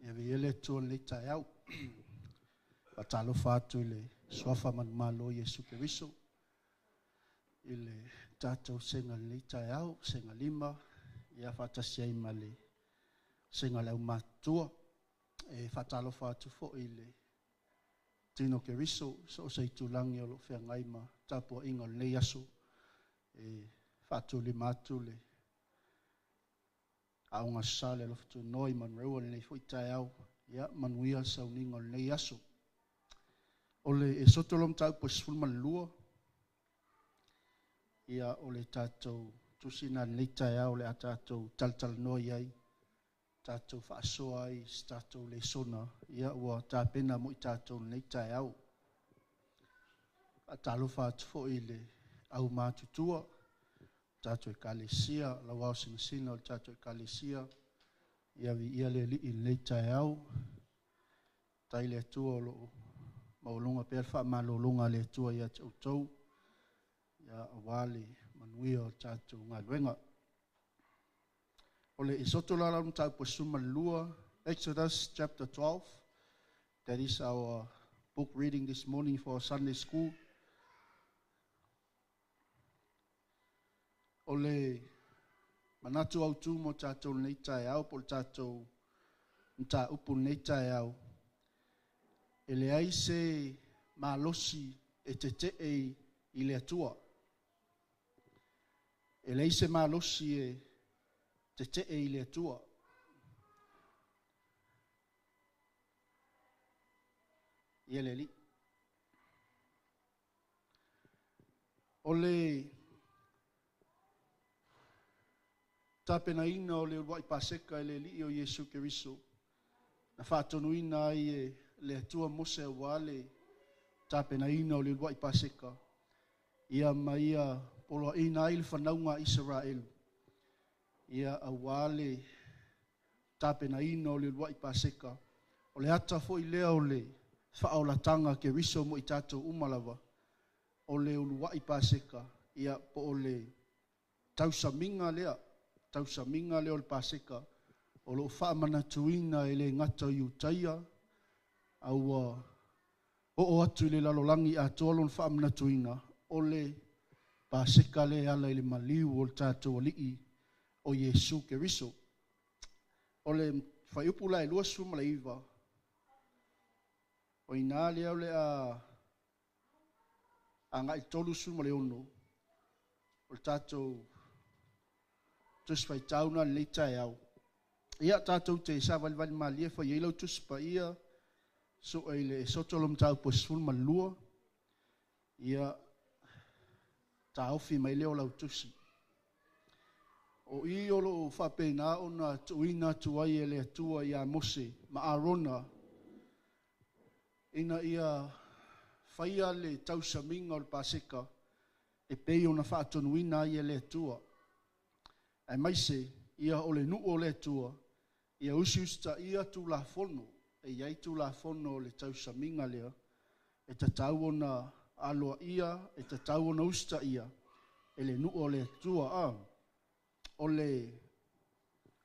Ia viia le Atua i lenei taeao. Faatalofa atu i le Suafa manumalo o Iesu Keriso i le tatou sega i lenei taeao, sega lima, ia faatasi ai ma le sega o le aumatutua. E faatalofa atu foi i le tino Keriso, so o se itulagi o lo o feagai ma tapuaiga o lenei aso, e faatulima atu le Aoga Sa le Alofa Tunoa i Manurewa i lenei foi taeao, ia manuia le sauniga o lenei aso. O le Esoto lo mataupu e 12, ia o le tatou tusi na lenei taeao o le a tatou talatalanoa i ai, tatou faasoa ai se tatou lesona, ia ua tapena mo i tatou lenei taeao. Faatalofa atu foi i le au matutua, tatou ekalesia, lau ao sinasina o le tatou ekalesia, ia viia le Alii i lenei taeao. Tai le Atua o loo maualuga pea le faamalologa a le Atua ia te outou, ia aua le manuia o le tatou galuega. O le Esoto la lau mataupu e 12, Exodus chapter 12. That is our book reading this morning for our Sunday school. O le manatu autu mo tatou lenei taeao po o le tatou mataupu lenei taeao, e leai se malosi e tetee i le Atua. E leai se malosi e tetee i le Atua. Ia le Alii. O le tapenaina o le uluai Paseka e le Alii o Iesu Keriso, na faatonuina ai e le Atua Mose aua le tapenaina o le uluai Paseka, ia ma ia poloaiina ai le fanauga a Isaraelu, ia aua le tapenaina o le uluai Paseka. O le ata foi lea o le faaolataga a Keriso mo i tatou uma lava, o le uluai Paseka, ia po o le tausamiga lea, tausamiga lea o le Paseka, o lo o faamanatuina e le gata o Iutaia, a ua oo atu i le lalolagi atoa lona faamanatuina, o le Paseka lea e ala i le maliu o le tatou Alii o Iesu Keriso. O le fuaiupu la e 29, o ina lea o le a agai 36, o le tatou Tusi Faitau na lenei taeao. Ia tatou te savalivali malie fai ai lau Tusi Paia, sue i le Esoto lo mataupu e 12, ia taofi mai lea o lau tusi. O i o loo faapena ona tuuina atu ai e le Atua ia Mose ma Arona ina ia faia le tausamiga o le Paseka e pei ona faatonuina ai e le Atua. Aemaise ia o le nuu o le Atua, ia usiusitaia Tulafono, e i ai Tulafono o le tausamiga lea, e tatau ona aloaia, e tatau ona usitaia e le nuu o le Atua. O le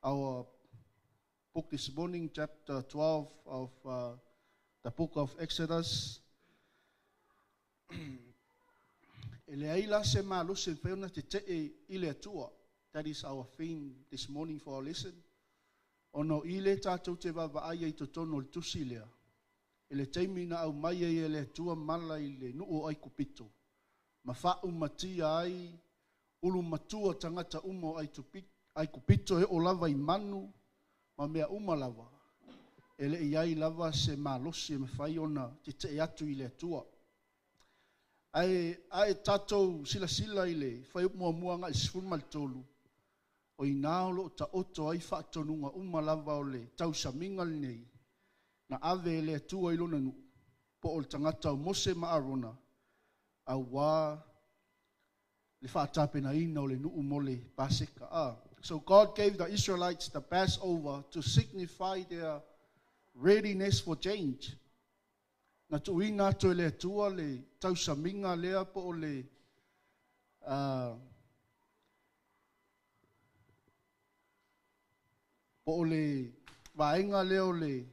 our book this morning, chapter 12 of the book of Exodus. E leai la se malosi e mafai ona tetee i le Atua. That is our theme this morning for our lesson. Ona o i le tatou te vaavaai ai totonu o le tusi lea, i le taimi na aumai ai e le Atua mala i le nuu o Aikupito, ma faaumatia ai ulu matua tagata uma o Aikupito e oo lava i manu ma mea uma lava, e le i ai lava se malosi e mafai ona tetee atu i le Atua. Ae tatou silasila i le fuaiupu muamua agai i le 13, o ina o loo taoto ai faatonuga uma lava o le tausamiga lenei, na ave e le Atua i lona nuu, po o le tagata o Mose ma Arona, aua le faatapenaina o le nuu mo le Paseka. So God gave the Israelites the Passover to signify their readiness for change. Na tuuina atu e le Atua le tausamiga lea po o le po o le vaega lea o le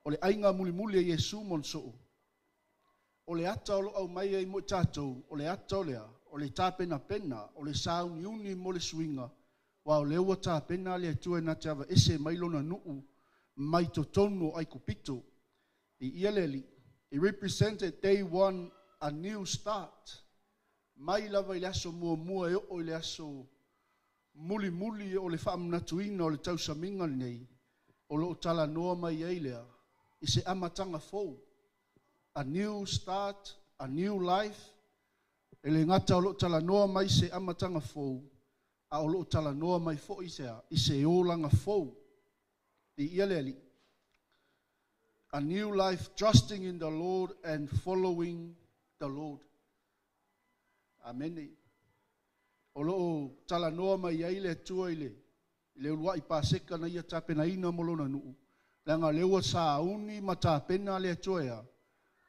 o le aiga mulimuli e Iesu ma ona soo, o le ata o lo o aumai ai mo i tatou, o le ata o lea, o le tapenapena, o le sauniuni mo le suiga, aua o lea ua tapena le Atua e na te aveese mai lona nuu mai totonu o Aikupito. I ia le Alii, it represented day one, a new start. Mai lava i le aso muamua e oo i le aso mulimuli o le faamanatuina o le tausamiga lenei, o lo o talanoa mai ai lea, i se amataga fou. A new start, a new life. E le gata o lo o talanoa mai se amataga fou, a o lo o talanoa mai foi se i se olaga fou. I ia le Alii. A new life trusting in the Lord and following the Lord. Amene. O lo o talanoa mai ai le Atua i le uluai paseka na ia tapenaina mo lona nuu. Leaga lea ua sauni ma tapena le Atua ea,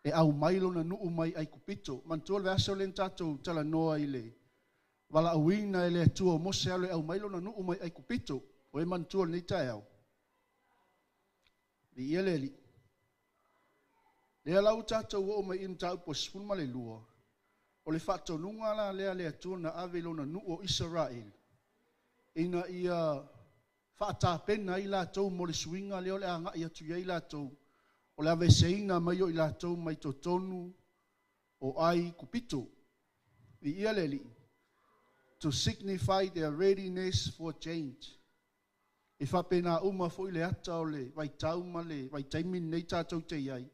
e au mai lona nuu mai Aikupito. Manatua le vaiaso lea na tatou talanoa i le valaauina e le Atua o Mose alo e au mai lona nuu mai Aikupito. O e manatua lenei taeao. I ia le Alii. Lea la ua tatou oo mai i mataupu 12, o le faatonuga la lea le Atua na ave i lona nuu o Isaraelu, ina ia faatapena ai latou mo le suiga lea o le agai atu i ai latou, o le aveeseina mai o i latou mai totonu o Aikupito. I ia le Alii, to signify their readiness for change. E faapena uma foi le ata o le vaitau ma le vaitaimi lenei tatou te i ai.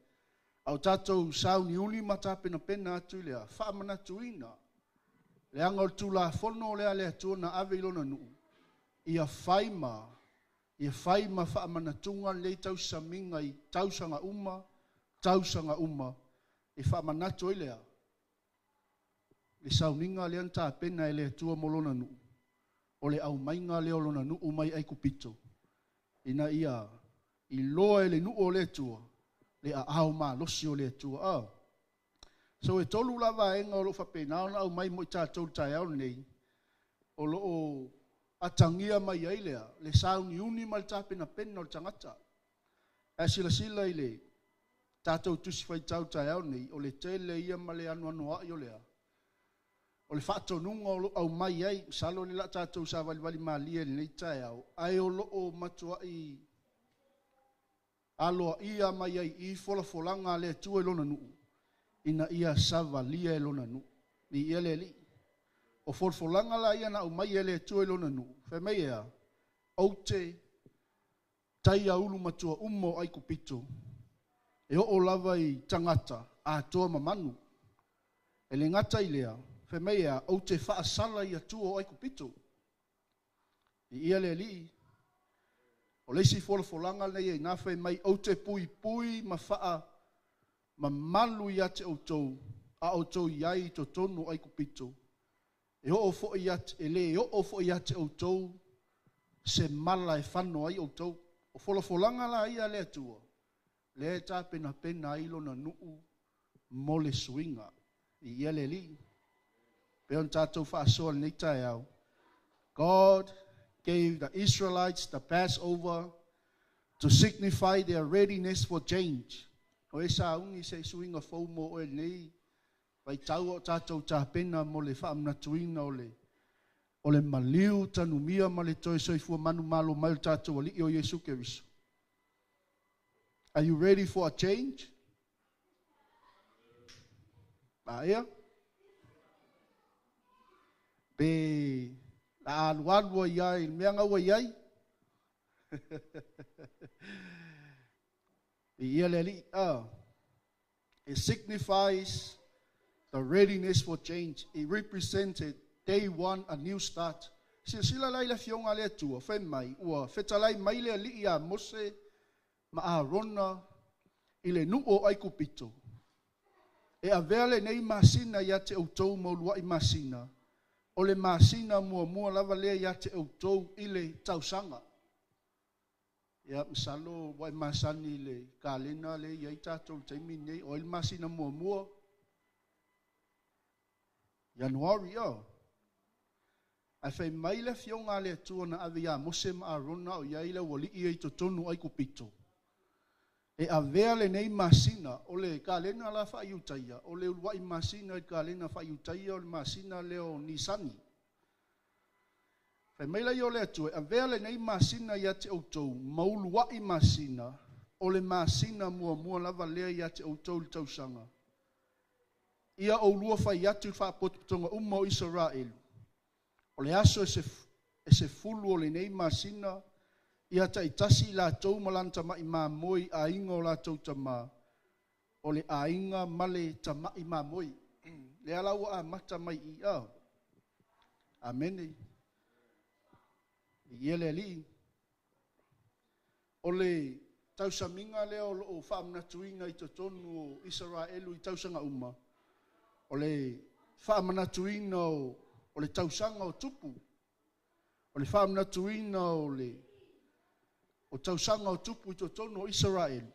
A o tatou sauniuni ma tapenapena atu i lea, faamanatuina leaga o le Tulafono lea le Atua na ave i lona nuu, ia fai ma faamanatuga lenei tausamiga i tausaga uma, tausaga uma, e faamanatu ai lea, le sauniga lea na tapena e le Atua mo lona nuu, o le aumaiga lea o lona nuu mai Aikupito, ina ia iloa e le nuu o le Atua, le aao malosi o le Atua. Ah. So e tolu la vaega o lo o faapena ona aumai mo i tatou le taeao lenei, o lo o atagia mai ai lea, le sauniuni ma le tapenapena o le tagata. Ae silasila i le tatou tusi faitau taeao nei, o le tele ia ma le anoanoai o lea, o le faatonuga o lo o aumai ai, masalo le la tatou savalivali malie i lenei taeao, ae o lo o matuai aloaia mai ai i folafolaga a le Atua i lona nuu, ina ia savalia e lona nuu. I ia le Alii. O folafolaga la ia na aumai e le Atua i lona nuu, fai mai ea, ou te taia ulu matua uma o Aikupito, e oo lava i tagata atoa ma manu. E le gata i lea, fai mai ea, ou te faasala i Atua o Aikupito. I ia le Alii, o le isi folafolaga nei e na fai mai, ou te puipui ma faa mamalu ia te outou, a outou i ai i totonu o Aikupito. E oo foi ia te, e le oo foi ia te outou se mala e fano ai outou. O folafolaga la ia le Atua, lea e tapenapena ai lona nuu mo le suiga. I ia le Alii. Pe on tatou faasoa lenei taeao. God gave the Israelites the Passover to signify their readiness for change. O e sauni se suiga fou mo oe lenei, vaitau o tatou tapena mo le faamanatuina o le maliu tanumia ma le toe soifua manumalo mai o le tatou Alii o Iesu Keriso. Are you ready for a change? Aea? Pe la alu alu ai ai, mea ngaua i ai? I ia le Alii. Ah. It signifies the readiness for change. It represented day one, a new start. Silasila la i le afioga le Atua, fai mai, ua fetalai mai le Alii ia Mose ma Arona i le nuu o Aikupito. E avea lenei masina ia te outou ma uluai masina, o le masina muamua lava lea ia te outou i le tausaga. Ia, masalo ua e masani i le kalena lea i ai tatou i le taimi lenei, o ai le masina muamua? Ianuari, oh. Ae fai mai le Afioga a le Atua na ave ia Mose ma Arona o i ai le aualii ia i totonu o Aikupito, e avea lenei masina, o le kalena la faa-Iutaia, o le uluai masina i le kalena faa-Iutaia o le masina lea o Nisani. Fai mai laia o le Atua, e avea lenei masina ia te outou, ma uluai masina, o le masina muamua lava lea ia te outou i le tausaga. Ia oulua fai atu i faapotopotoga uma o Isaraelu, o le aso e 10 o lenei masina, ia taitasi i latou ma lana tama'i mamoe i aiga o latou tamā, o le aiga ma le tama'i mamoe. Lea la ua amata mai i i. Amene. Viia le Alii. O le tausamiga lea o loo faamanatuina i totonu o Isaraelu i tausaga uma, o le faamanatuina o le tausaga o tupu, o le faamanatuina o le o tausaga o tupu i totonu o Isaraelu,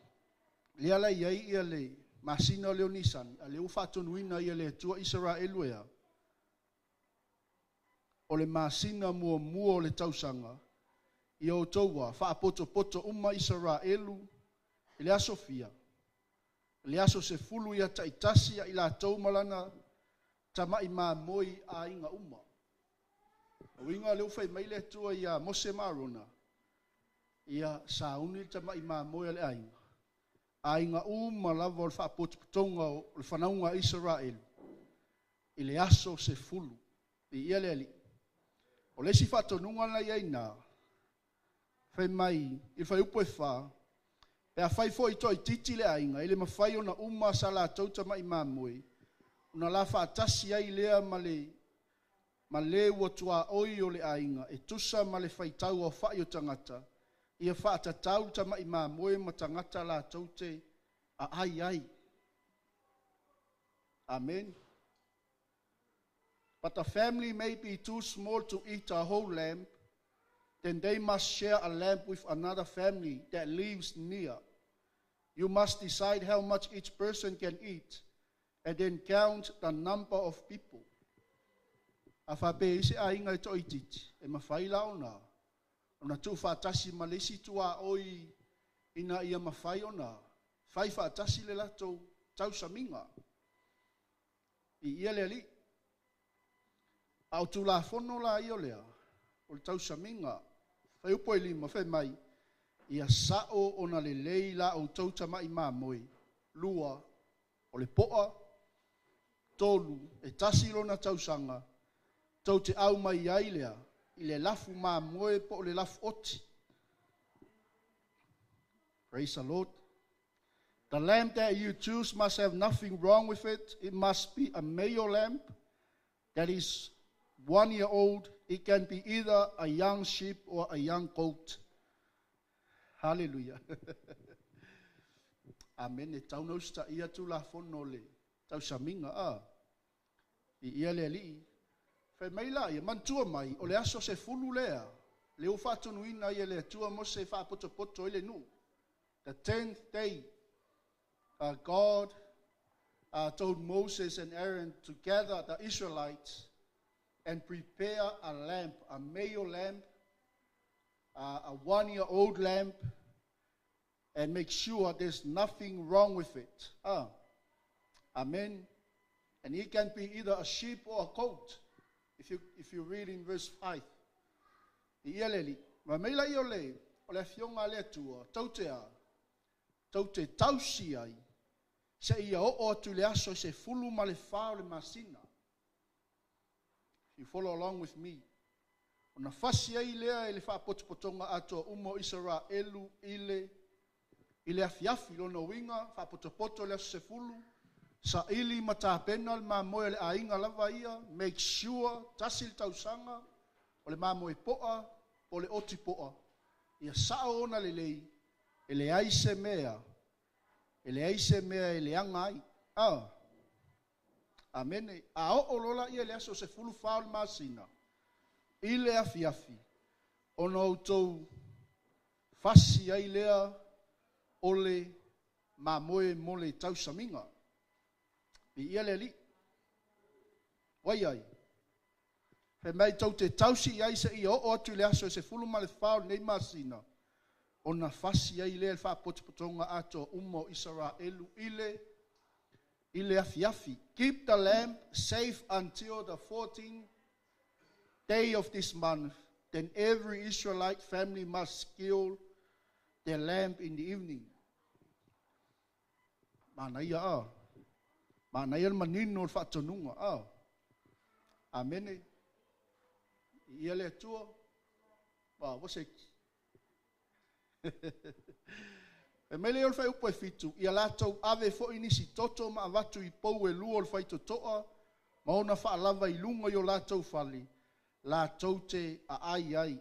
lea la i ai ia le masina lea o Nisani, a lea ua faatonuina ai e le Atua Isaraelu e a? O le masina muamua o le tausaga, ia outou a faapotopoto uma Isaraelu i le aso fia? Le aso 10 ia taitasi ia i latou ma lana tama'i mamoe i aiga uma. O uiga lea ua fai mai le Atua ia Mose ma Arona, ia sauni le tama'i mamoe a le aiga, aiga uma lava o le faapotopotoga o le fanauga a Isaraelu i le aso 10. Viia le Alii. O le isi faatonuga la i ai na, fai mai i le fuaiupu e 4, pe afai foi toaitiiti le aiga, e le mafai ona uma sa latou tama'i mamoe, ona la faatasi ai lea ma le ma le ua tuaoi o le aiga, e tusa ma le faitau aofai o tagata, ia faatatau le tama'i mamoe ma tagata latou te aai ai. Amen. But the family may be too small to eat a whole lamb, then they must share a lamb with another family that lives near. You must decide how much each person can eat and then count the number of people. A faapea e i ai se aiga e toaitiiti, e mafai la ona tuufaatasi ma le isi tuaoi ina ia mafai ona fai faatasi le latou tausamiga. Viia le Alii. A o Tulafono la ia o lea, o le tausamiga. Fuaiupu e 5, fai mai, ia sao ona lelei la outou tama'i mamoe. 2, o le po'a. 3, e 1 lona tausaga, tou te au mai ai lea i le lafu mamoe po o le lafu oti. Praise the Lord. The lamb that you choose must have nothing wrong with it. It must be a male lamb that is 1 year old. It can be either a young sheep or a young goat. Hallelujah. Amen. E tau na usitaia Tulafono o le tausamiga. A. Viia le Alii. Fai mai la ia, manatua mai, o le aso 10 lea, lea ua faatonuina ai e le Atua Mose e faapotopoto ai le nuu. The 10th day, God told Moses and Aaron to gather the Israelites and prepare a lamb, a male lamb, a 1-year-old lamb, and make sure there's nothing wrong with it. Amen. And it can be either a sheep or a goat, if you read in verse 5. Viia le Alii. Ma mai la ia o le afioga a le Atua, tou te a, tou te tausi ai, seia oo atu i le aso e 14 o le masina. If you follow along with me. Ona fasi ai lea e le faapotopotoga atoa uma o Isaraelu i le afiafi, lona uiga, faapotopoto le aso 10, saili ma tapena le mamoe a le aiga lava ia, make sure, 1 le tausaga, o le mamoe poa, o le oti poa, ia sao ona lelei, e leai se mea, e leai se mea e leaga ai. Amene. A oo lola ia le aso 14 o le masina, i le afiafi, ona outou fasi ai lea o le mamoe mo le tausamiga. Viia le Alii. Wai ai. Fai mai tou te tausi i ai seia oo atu i le aso e 14 o lenei masina, ona fasi ai lea le faapotopotoga atoa uma o Isaraelu i le afiafi. Keep the lamb safe until the 14th day of this month. Then every Israelite family must kill their lamb in the evening. Manaia a. Manaia le manino o le faatonuga a. Amene. Ia le Atua. Wa se. E mai le o le fuaiupu e 7, ia latou ave foi nisi toto ma avatu i pou e lua o le faitotoa, ma ona faalava i luga i o latou fale, latou te aai ai.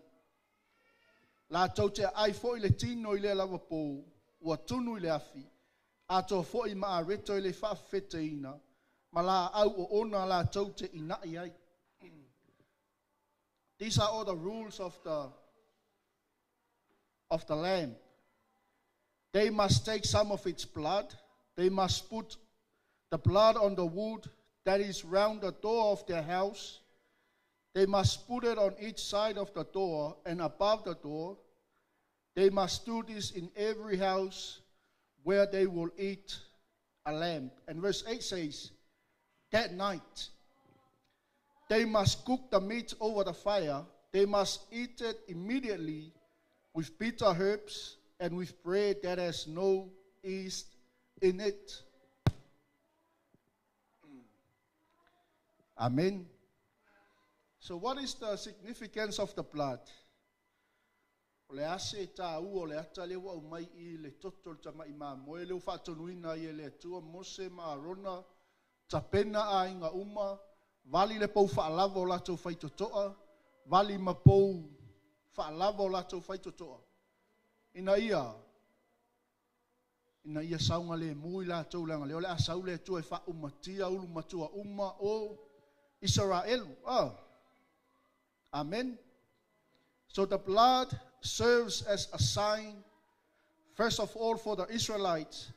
Latou te aai foi le tino i lea lava pō, ua tunu i le afi, atoa foi ma areto e le faafefeteina, ma laau oona latou te inai ai. These are all the rules of the lamb. They must take some of its blood. They must put the blood on the wood that is round the door of their house. They must put it on each side of the door and above the door. They must do this in every house where they will eat a lamb. And verse 8 says, that night they must cook the meat over the fire. They must eat it immediately with bitter herbs and with bread that has no yeast in it. Amen. So, what is the significance of the blood? O le ase tā ua o le ata le ua aumai i le toto le tama'i mamoe le ua faatonuina ai e le Atua Mose ma Arona tapena aiga uma vali le pou faalava o latou faitotoa vali ma pou faalava o latou faitotoa ina ia saogalemu i latou leaga lea o le a sau le Atua e faaumatia ulu matua uma o Isaraelu. Ah. Amen. So the blood serves as a sign, first of all, for the Israelites,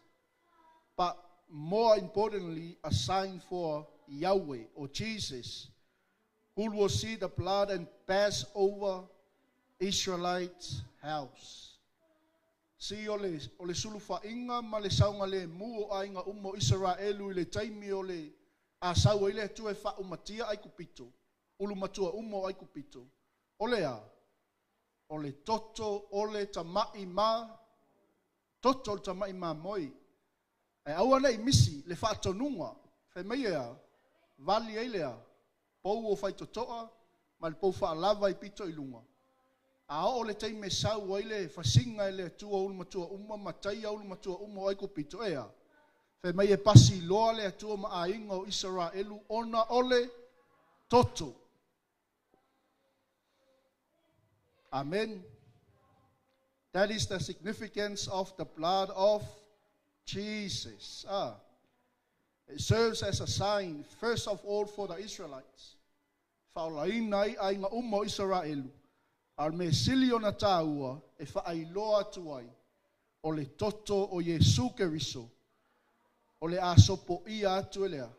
but more importantly, a sign for Yahweh or Jesus, who will see the blood and pass over Israelites' house. Si o le sulufainga ma le saogalemu o aiga uma o Israelu i le taimi o le a sau ai le Atua e faaumatia Aikupito, ulu matua uma o Aikupito. O le a, o le toto o le tama'i ma, toto o le tama'i mamoe. Ae aua nei misi le faatonuga, fai mai ea, vali ai lea, pou o faitotoa, ma le pou faalava i pito i luga. A oo le taimi e sau ai le fasiga e le Atua ulu matua uma ma taia ulu matua uma o Aikupito ea. Fai mai e pasi loa le Atua ma aiga o Israelu ona o le toto. Amen. That is the significance of the blood of Jesus. Ah. It serves as a sign, first of all, for the Israelites. Faolaina ai aiga uma o Israelu. A o le mea sili ona tāua e faailoa atu ai o le toto o Iesu Keriso o le asopoia atu e lea.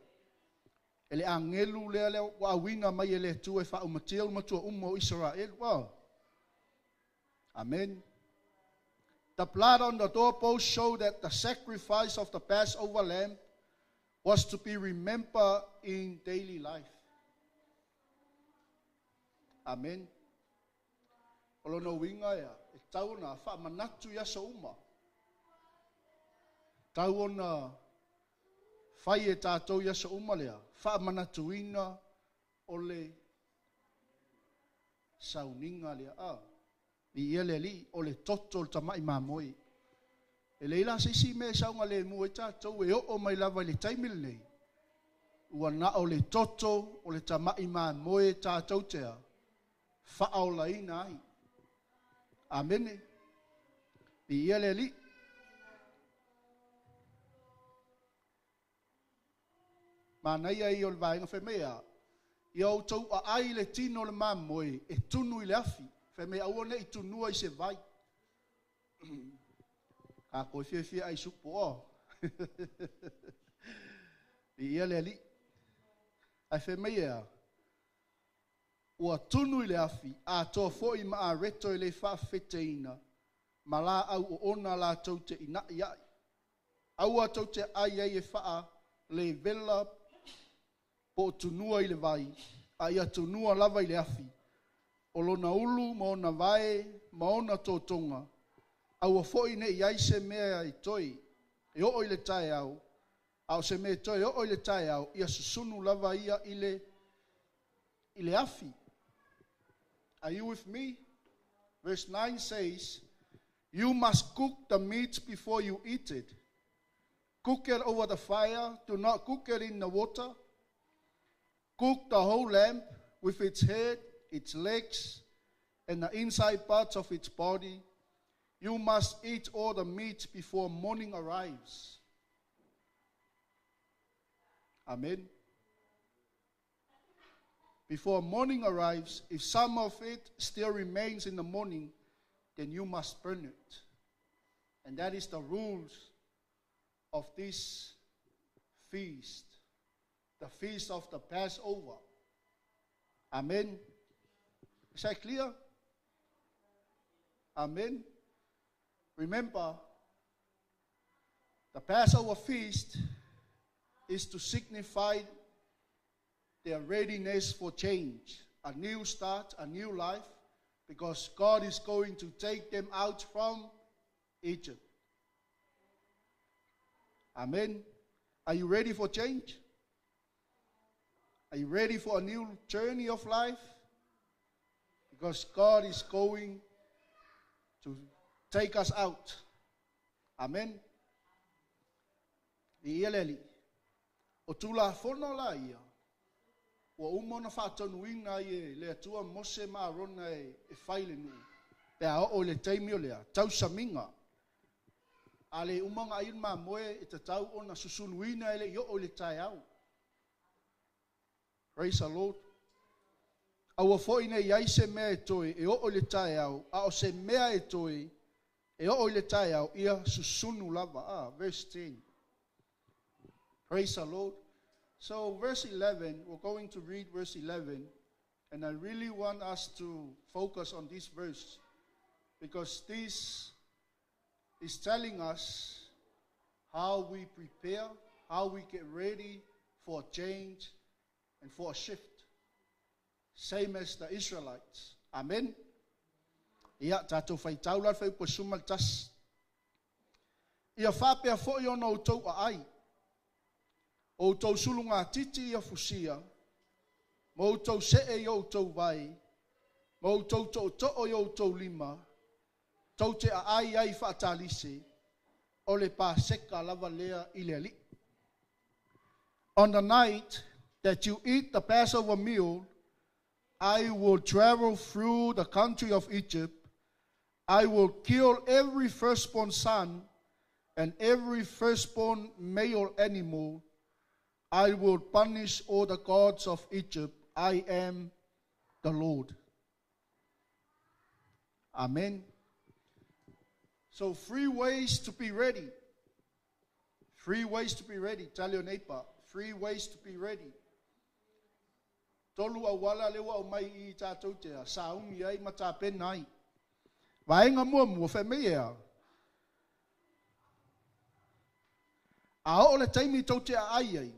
E le agelu lea lea ua auina mai e le Atua e faaumatia ulu matua uma o Israelu. Oh. Amen. The blood on the doorpost showed that the sacrifice of the Passover lamb was to be remembered in daily life. Amen. O lona uiga ia, e tau ona faamanatu i aso uma. Tau ona fai e tātou i aso uma lea, faamanatuina o le sauniga lea. Ah. I ia le Alii o le toto o le tama'i mamoe. E leai la se isi mea e saogalemu ai tātou e oo mai lava i le taimi lenei. Ua na o le toto o le tama'i mamoe tātou tea faaolaina ai. Amene. I ia le Alii. Manaia ia o le vaega fai mai a. Ia outou aai le tino o le mamoe e tunu i le afi. Fai mai aua nei tunua i se vai. Ka koe fiafia ai supo o. I ia le Alii. Ae fai mai ea. Ua tunu i le afi, atoa foi ma areto e le faafeteina, ma laau oona latou te ina'i ai. Aua tou te ai ai e faalevela po o tunua i le vai, a ia tunua lava i le afi. O lona ulu ma ona vae ma ona totoga, aua foi ne i ai se mea e toe, e oo i le taeao, a o se mea e toe e oo i le taeao, ia susunu lava ia i le afi. Are you with me? Verse 9 says, "You must cook the meat before you eat it. Cook it over the fire, do not cook it in the water. Cook the whole lamb with its head, its legs, and the inside parts of its body. You must eat all the meat before morning arrives." Amen. "Before morning arrives, if some of it still remains in the morning, then you must burn it." And that is the rules of this feast, the feast of the Passover. Amen. Is that clear? Amen. Remember, the Passover feast is to signify their readiness for change, a new start, a new life, because God is going to take them out from Egypt. Amen. Are you ready for change? Are you ready for a new journey of life? Because God is going to take us out. Amen. I ia le Alii. O tulafono la ia, ua uma ona faatonuina ai e le Atua Mose ma Arona e fai le nuu. Pe a oo i le taimi o lea, tausamiga. A le uma ona ai le mamoe e tatau ona susunuina e le i oo i le taeao. Praise the Lord. Aua foi ne i ai se mea e toe e oo i le taeao, a o se mea e toe e oo i le taeao, ia susunu lava. Ah, verse 10. Praise the Lord. So, verse 11, we're going to read verse 11, and I really want us to focus on this verse because this is telling us how we prepare, how we get ready for a change and for a shift. Same as the Israelites. Amen. Ia, tatou faitau la le fuaiupu 11. Ia faapea foi ona outou aai. O outou sulugatiti ia fusia, ma outou see i outou vae, ma outou tootoo i outou lima, tou te aai ai faatalise, o le Paseka lava lea i le Alii. "On the night that you eat the Passover meal, I will travel through the country of Egypt. I will kill every firstborn son and every firstborn male animal. I will punish all the gods of Egypt. I am the Lord." Amen. So, three ways to be ready. Three ways to be ready. Tell your neighbor, three ways to be ready. Tolu auala le ua aumai i tatou te sauni ai ma tapena ai. Vaega muamua fai mai ea. A oo le taimi tou te aai ai,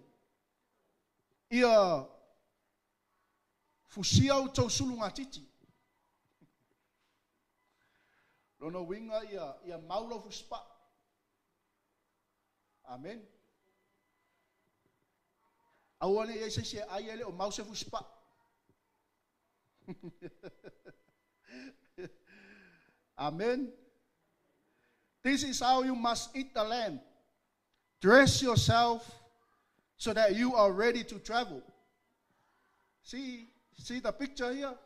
ia fusia outou sulugatiti. Lona uiga ia mau lau fusipaa. Amen. Aua ne i ai se isi e ai e le o mau se fusipaa. Amen. "This is how you must eat the lamb. Dress yourself so that you are ready to travel." See the picture here?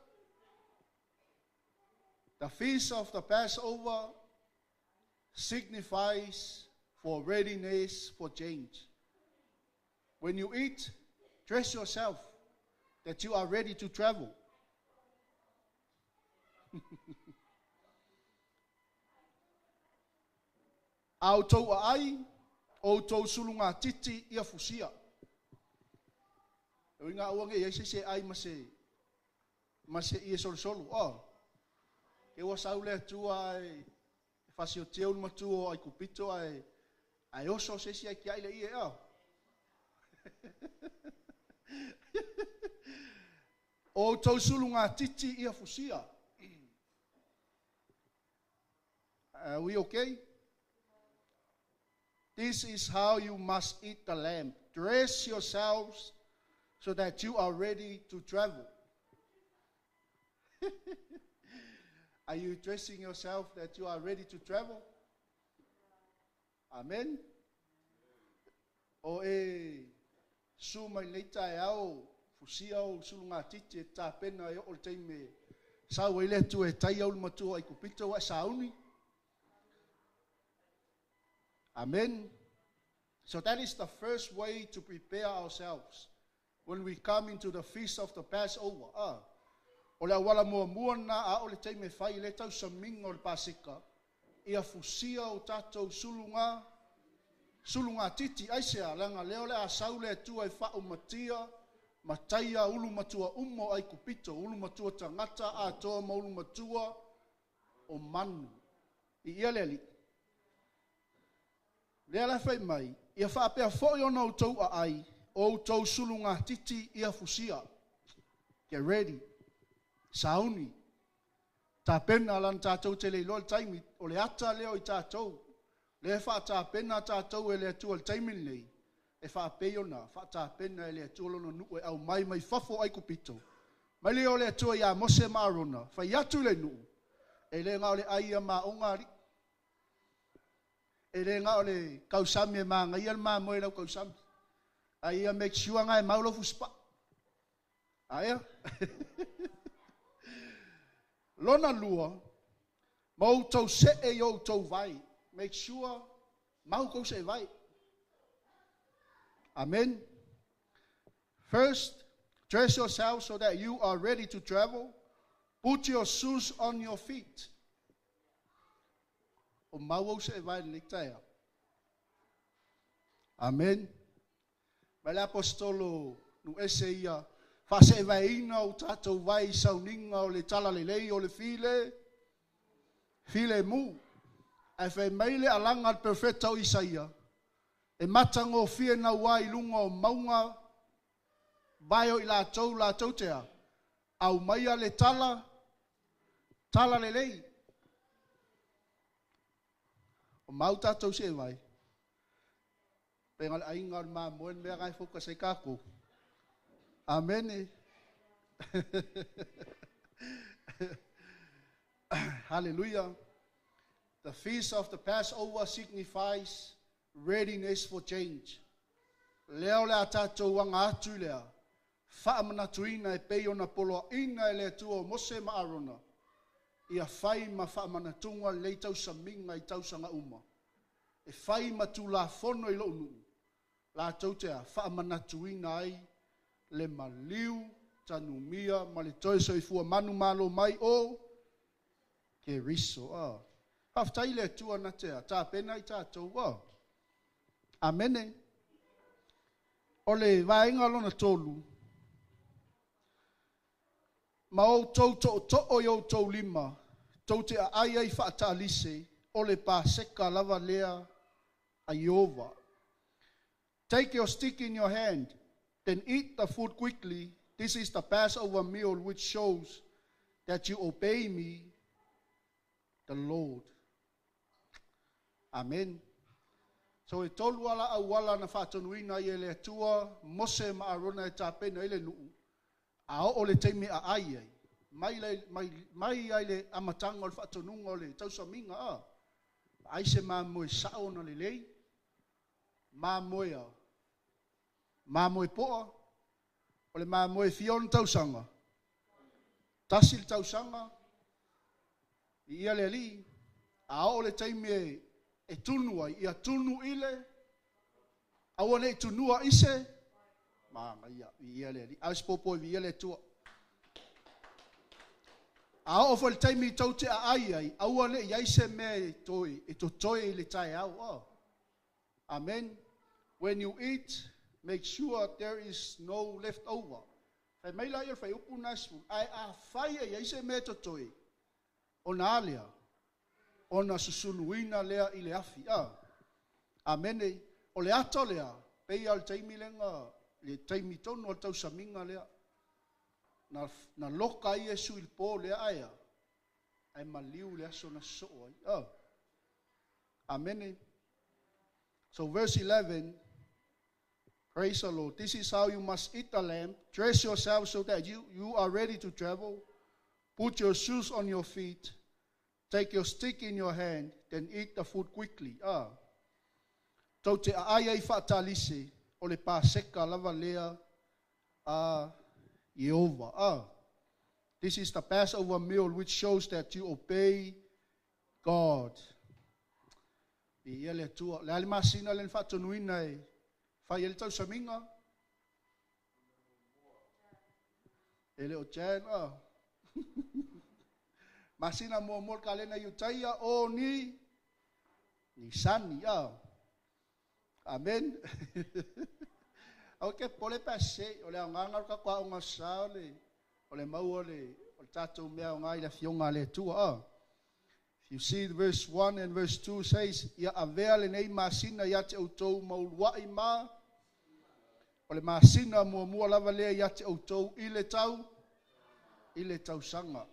The feast of the Passover signifies for readiness for change. When you eat, dress yourself that you are ready to travel. A outou aai, o outou sulugatiti ia fusia. E uiga aua ne i ai se isi e ai ma se Ma se ie solosolo. Oh. Ke ua sau le Atua ae fasiotia ulu matua o Aikupito ae oso se isi ae tiai le ie. Oh. O outou sulugatiti ia fusia. Are we okay? This is how you must eat the lamb. Dress yourselves so that you are ready to travel. Are you dressing yourself that you are ready to travel? Amen. O e su mai nei taeao, fusia ou sulugatiti e tapena e oo le taimi e sau ai le Atua e taia ulu matua o Aikupito ua e sauni. Amen. So that is the first way to prepare ourselves when we come into the feast of the Passover. O le auala muamua lena a oo le taimi e fai i le tausamiga o le Paseka, ia fusia o tatou sulugatiti. Aisea? Leaga lea o le a sau le Atua e faaumatia ma taia ulu matua uma o Aikupito, ulu matua tagata atoa ma ulu matua o manu. I ia le Alii. Lea la fai mai, ia faapea foi ona outou aai, o outou sulugatiti ia fusia. Get ready. Sauni. Tapena lana tatou te le iloa le taimi. O le ata lea o i tatou. Lea faatapena tatou e le Atua i le taimi lenei. E faapei ona faatapena e le Atua lona nuu e aumai mai fafo o Aikupito. Mai lea o le Atua ia Mose ma Arona, fai atu i le nuu, e le na o le ai ia maoga alii. E le na o le kausami e magaia le mamoe i lau kausami. A ia make sure nga e mau lau fusipaa. Aea? Lona lua, ma outou see i outou vai. Make sure, mau kou see vai. Amen. First, dress yourself so that you are ready to travel. Put your shoes on your feet. O mau ou see vai le taeao. Amen. Mai le apostolo nu ese ia faaseevaeina o tatou vai i sauniga o le talalelei o le filemu. Ae fai mai le alaga a le perofeta o Isaia, e matagofie naua i luga o mauga vae o i latou latou te a aumaia le talalelei. O mau tatou seevai. Pe le aiga o le mamoe le mea gai focus ai kākou. Amen. Hallelujah. The feast of the Passover signifies readiness for change. Lea o le a tatou aga atu i lea, faamanatuina e pei ona poloaina e le Atua o Mose ma Arona, ia fai ma faamanatuga lenei tausamiga i tausaga uma. E fai ma tulafono i lou nuu, latou te a faamanatuina ai le maliu, tanumia ma le toe soifua manumalo mai o Keriso. Ah. Faafetai le Atua na te a tapena i tatou. Ah. Amene. O le vaega lona tolu, ma outou tootoo i outou lima, tou te aai ai faataalise, o le Paseka lava lea a Iova. Take your stick in your hand, then eat the food quickly. This is the Passover meal which shows that you obey me, the Lord. Amen. So e tolu ala auala na faatonuina ai e le Atua, Mose ma Arona e tapena i le nuu, a oo le taimi a ai ai, mai ai le amataga o le faatonuga o le tausamiga a. Ai se mamoe sao na lelei, mamoe a, mamoe poa, o le mamoe fia ona tausaga, tasi le tausaga, i ia le Alii, a oo le taimi e tunu ai, ia tunu i le, aua nei tunua i se, magaia, i ia le Alii, a se popo i ia le Atua. A oo foi le taimi tou te aai ai, aua nei ai se mea e toe, e totoe i le taeao. Oh. Amen. When you eat, make sure there is no leftover. Fai mai lea o le fuaiupu lena e 10, ae afai e i ai se mea e totoe, ona a lea? Ona susuluina lea i le afi. A. Amene. O le ato lea, pei lava o le taimi lea na, le taimi tonu o le tausamiga lea, na loka ai Iesu i le po lea, ae a? Ae maliu i le aso na sosoo ai. Oh. Amene. So verse 11, praise the Lord. This is how you must eat the lamb. Dress yourself so that you are ready to travel. Put your shoes on your feet. Take your stick in your hand, then eat the food quickly. Ah. Tou te aai ai faatalise, o le Paseka lava lea a Ieova. Ah. This is the Passover meal which shows that you obey God. Viia le Atua. O le a le masina lea na faatonuina e fai ai le tausamiga? E le o Jan, ah. Masina muamua o le kalena Iutaia o ni Nisani, ah. Amen. Aua e te popole pe a sese, o le aogaga o le tatou aoga sa o le o le maua o le o le tatou mea aoga i le Afioga a le Atua, ah. If you see verse 1 and verse 2 says, Ia avea lenei masina ia te outou ma uluai ma o le masina muamua lava lea ia te outou i le tau i le tausaga.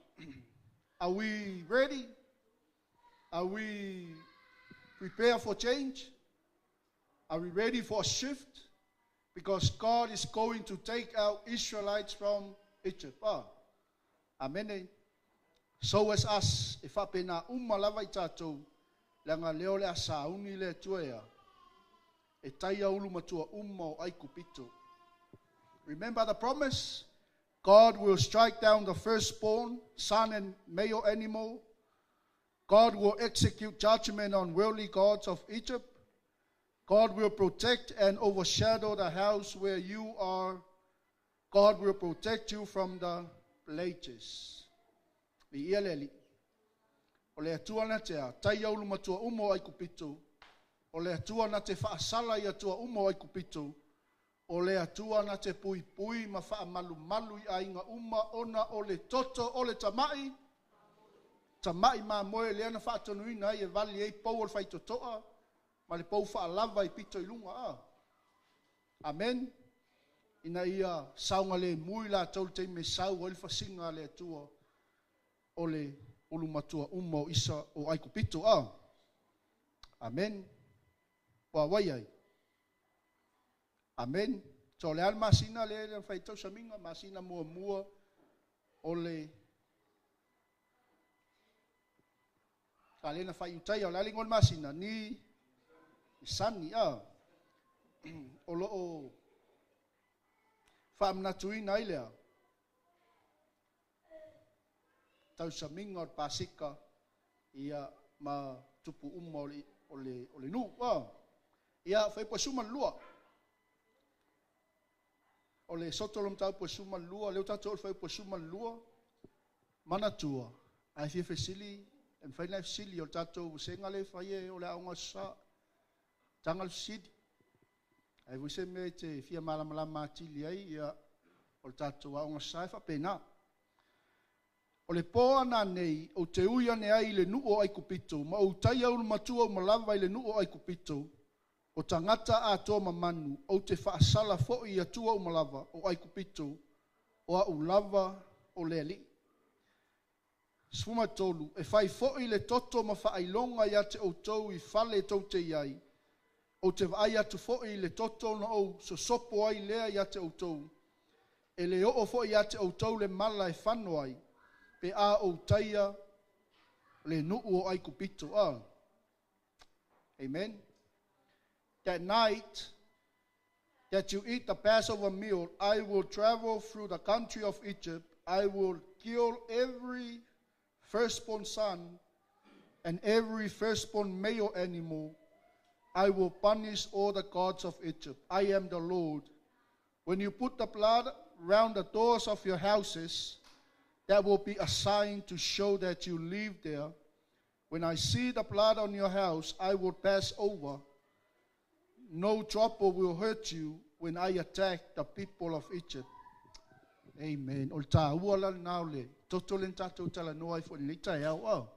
Are we ready? Are we prepared for change? Are we ready for a shift? Because God is going to take out Israelites from Egypt. Ah. Amene. So as us, e faapena uma lava i tatou, leaga lea o le a sauni le Atua ea, e taia ulu matua uma o Aikupito. Remember the promise? God will strike down the firstborn, son and male animal. God will execute judgment on worldly gods of Egypt. God will protect and overshadow the house where you are. God will protect you from the plagues. Viia le Alii. O le Atua na te a, taia ulu matua uma o Aikupito. O le Atua na te faasala i atua uma o Aikupito. O le Atua na te puipui ma faamalumalu i aiga uma ona o le toto o le tama'i, tama'i mamoe lea na faatonuina ai e vali ai pou o le faitotoa ma le pou faalava i pito i luga. A. Amen. Ina ia saogalemu i latou i le taimi e sau ai le fasiga a le Atua o le ulumatua uma o Isa o Aikupito. A. Amen. Ua wai ai? Amen. So o le a le masina lea na fai ai tausamiga? Masina muamua o le kalena faaiutaia. O le a le igoa o le masina? Ni Nisani. A. O lo o faamanatuina ai lea tausamiga o le Paseka ia ma tupu uma o le, o le, o le nuu. A. Ia, fuaiupu e 12. O le soto o le mataupu e 12, lea ua tatou oo i le fuaiupu e 12, manatua, a e fia fesili, e mafai ona e fesili, o le tatou vasega lea e fai e o le Aoga Aso Sa. Taga le fesili. A i ai foi se mea e te fia malamalama atili ai, ia, o le tatou Aoga Aso Sa e faapena. O le po a nanei, ou te ui ane ai i le nuu o Aikupito, ma ou taia ulumatua uma lava i le nuu o Aikupito, o tagata atoa ma manu, ou te faasala foi i atua uma lava o Aikupito, o a'u lava o le Alii. 13, E fai foi le toto ma faailoga ia te outou i fale tou te i ai, ou te vaai atu foi i le toto ona ou sosopo ai lea ia te outou, e le oo foi ia te outou le mala e fano ai, pe a ou taia le nuu o Aikupito. A. Amen. That night that you eat the Passover meal, I will travel through the country of Egypt. I will kill every firstborn son and every firstborn male animal. I will punish all the gods of Egypt. I am the Lord. When you put the blood round the doors of your houses, that will be a sign to show that you live there. When I see the blood on your house, I will pass over. No trouble will hurt you when I attack the people of Egypt. Amen. O le tāua la lena o le toto lea na tatou talanoa ai foi i lenei taeao. Oh.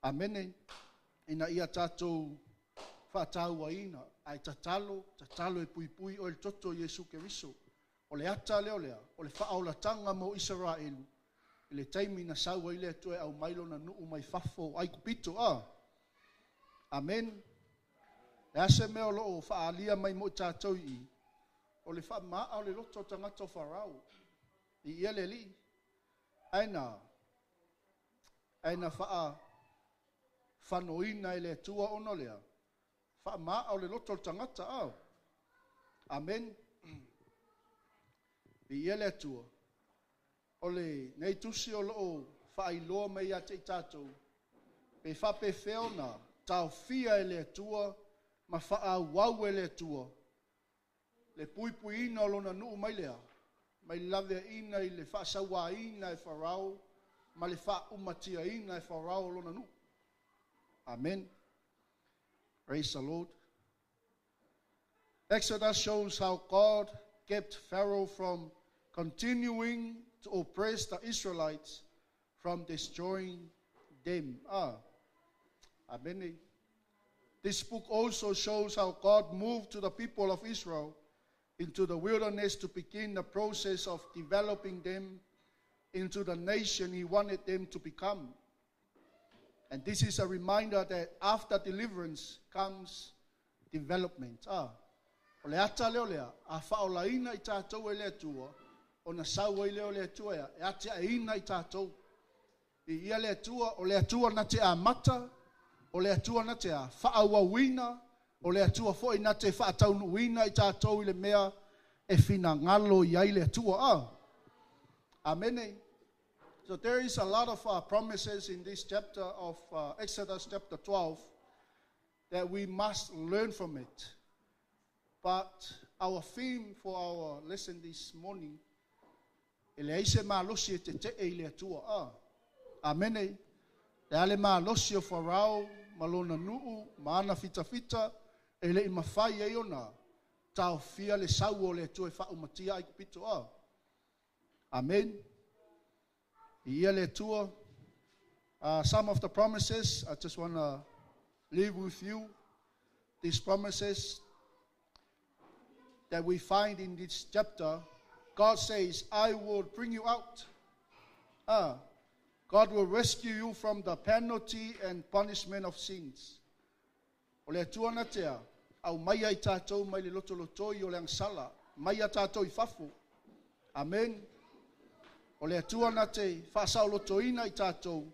Amene. Ina ia tatou faatauaina, ae tatalo, tatalo e puipui oe i le toto o Iesu Keriso. O le ata lea o le a? O le faaolataga mo Isaraelu i le taimi na sau ai le Atua e aumai lona nuu mai fafo o Aikupito. A. Amen. Le a se mea o lo o faaalia mai mo i tatou i i? O le faamaaa o le loto o tagata o Farao. I ia le Alii. Ae na, ae na faafanoina e le Atua ona o le a? Faamaaa o le loto o le tagata. A. Amen. I ia le Atua. O lenei tusi o lo o faailoa mai ia te i tatou, pe faapefea ona taofia e le Atua ma faaauau e le Atua le puipuiina o lona nuu mai lea, mai le laveaiina i le faasauaina e Farao ma le faaumatiaina e Farao o lona nuu. Amen. Praise the Lord. Exodus shows how God kept Pharaoh from continuing to oppress the Israelites, from destroying them. Ah. Amen. This book also shows how God moved to the people of Israel into the wilderness to begin the process of developing them into the nation he wanted them to become. And this is a reminder that after deliverance comes development. Ah, o le ata lea o lea, a faaolaina i tatou e le Atua, ona sau ai lea o le Atua ea, e atiaeina i tatou. I ia le Atua, o le Atua na te amata, o le Atua na te a, faaauauina, o le Atua foi na te faataunuuina i tatou i le mea e finagalo i ai le Atua. Ah. Amene. So there is a lot of promises in this chapter of Exodus chapter 12 that we must learn from it. But our theme for our lesson this morning, e leai se malosi e tetee i le Atua. Ah. Amene. Le a le malosi o Farao ma lona nuu ma ana fitafita e le i mafai ai ona taofia le sau o le Atua e faaumatia Aikupito. Ah. Amen. Ia le Atua. Some of the promises, I just want to leave with you these promises that we find in this chapter. God says, I will bring you out. God will rescue you from the penalty and punishment of sins. O le Atua na te a, aumaia i tatou mai le lotolotoi o le agasala, mai a tatou i fafo. Amen. O le Atua na te faasaolotoina i tatou,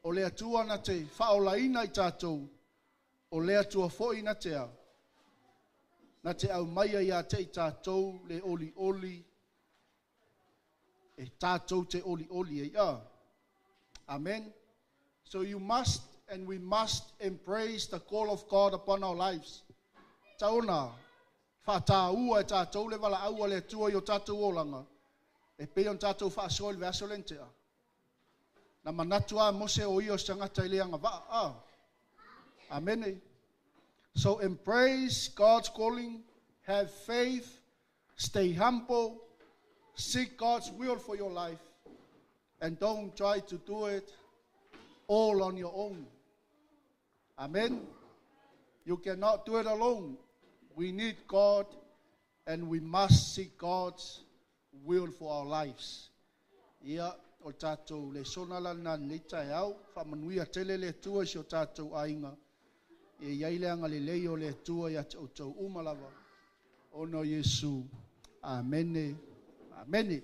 o le Atua na te faaolaina i tatou, o le Atua foi na te a, na te aumaia ia te i tatou le olioli e tatou te olioli ai. Ah. Amen. So you must and we must embrace the call of God upon our lives. Taona, whātāua e tātou le valaau a le Atua i o tātou olaga, e pei ona tatou faasoa i le vaiaso lea na tea. Na manatu a Mose o ia o se tagata e le agavaa. Ah. Amene. So embrace God's calling, have faith, stay humble, seek God's will for your life, and don't try to do it all on your own. Amen. You cannot do it alone. We need God and we must seek God's will for our lives. Ia, o tatou lesona la lena i lenei taeao, faamanuia tele le Atua i si o tatou aiga. E i ai le agalelei o le Atua ia te outou uma lava, ona o Iesu. Amene. Amene.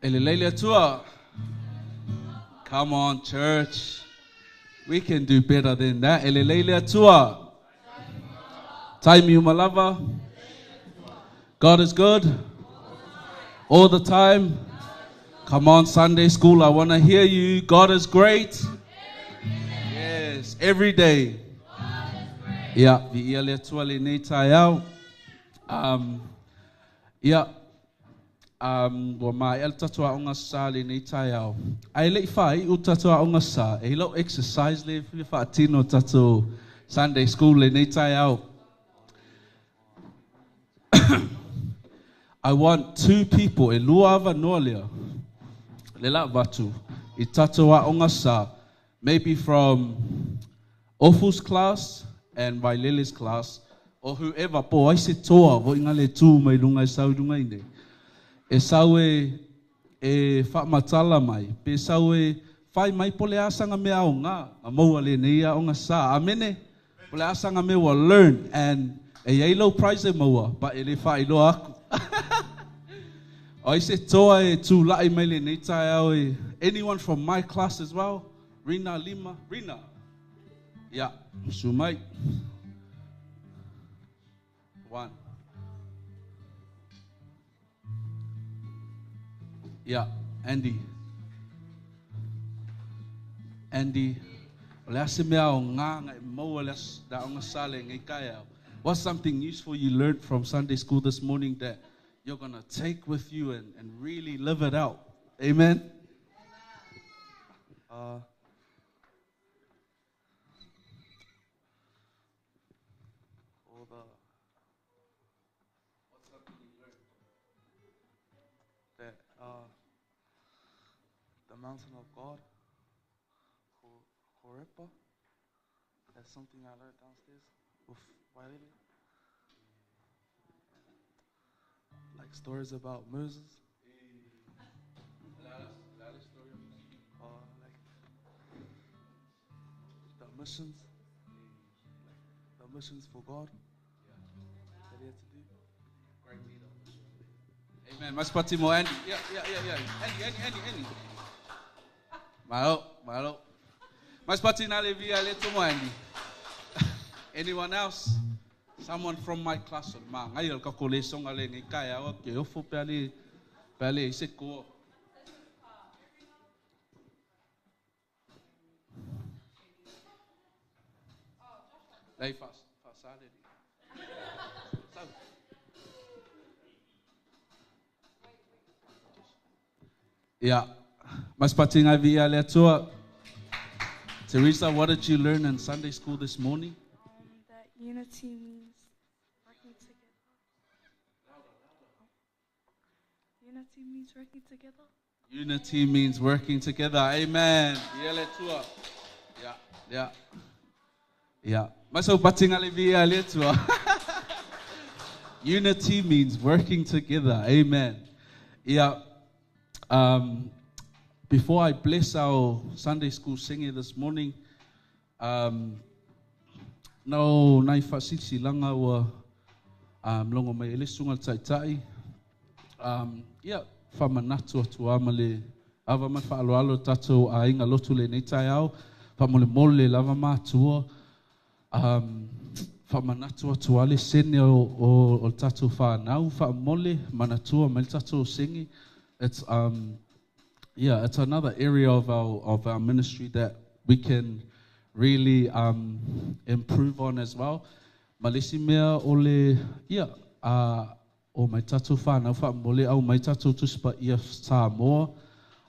E lelei le Atua. Come on, church. We can do better than that. E lelei le Atua. Taimi uma lava. God is good. All the time. Come on, Sunday school. I want to hear you. God is great. Yes, every day. Ia, viia le Atua lenei taeao. Ia, ua maea le tatou aoga sa lenei taeao. Ae le i faaiu tatou aoga sa, e i lau exercise le fia faatino tatou Sunday school lenei taeao. I want two people, e lua avanoa lea, le la avatu, i tatou aoga sa, maybe from Ofu's class and Vailele's class, or whoever, po ai se toa voi nga le tū mai lunga e sau i lunga i nei. E sau e, e whaamatala mai, pe sau e whai mai po le asanga mea o ngā, a maua le nei a o ngā sa. Amene? Po le asanga mea ua learn, and e iai lau prize e maua, pa e le whailoa aku. O ai se toa e tūla'i mai lenei taeao e, anyone from my class as well? Rina Lima, Rina. Yeah, su mai. One. Yeah, Andy. Andy. O le a se mea o ngā ngai maua le as, da o ngā sale ngai kai au. What's something useful you learned from Sunday school this morning that you're going to take with you and really live it out? Amen? All the What's something you learned? That the mountain of God, Horepa. That's something I learned downstairs with Wailele. Like stories about Moses. Like the missions. Like the missions for God that he had to do. Great leader. Amen. Mas pati mo, Andy. Yeah, yeah, yeah, yeah. Andy, Andy, Andy, Andy. Malo, malo. Mas pati na le via le tomo, Andy. Anyone else? Someone from my class. Ma, ngai al kako le songa le ngai kai au ke ofo pe ale, pe ale i se koa. Lei fa, fa sa le ni. Sau. Yeah. Mas pati ngai via le atua. Teresa, what did you learn in Sunday school this morning? That unity means working together. Unity means working together. Unity means working together. Amen. Ia le tua. Yeah, yeah. Yeah. Maso patinga le via le tua. Unity means working together. Amen. Yeah. Before I bless our Sunday school singing this morning, no nai whaasisi langa ua, longo mai ele sunga le taitai. Yeah, whamanatu atu ama le ava mai whaaloalo tātou a inga lotu le nei tai au, whamole mole lava mātua, whamanatu atu ale sene o tātou whanau, whamole manatua mai tātou singi. It's another area of our ministry that we can really improve on as well. Malisi mea ole, yeah, o mai tātou whanau whamole au mai tātou tusipa ia Samoa,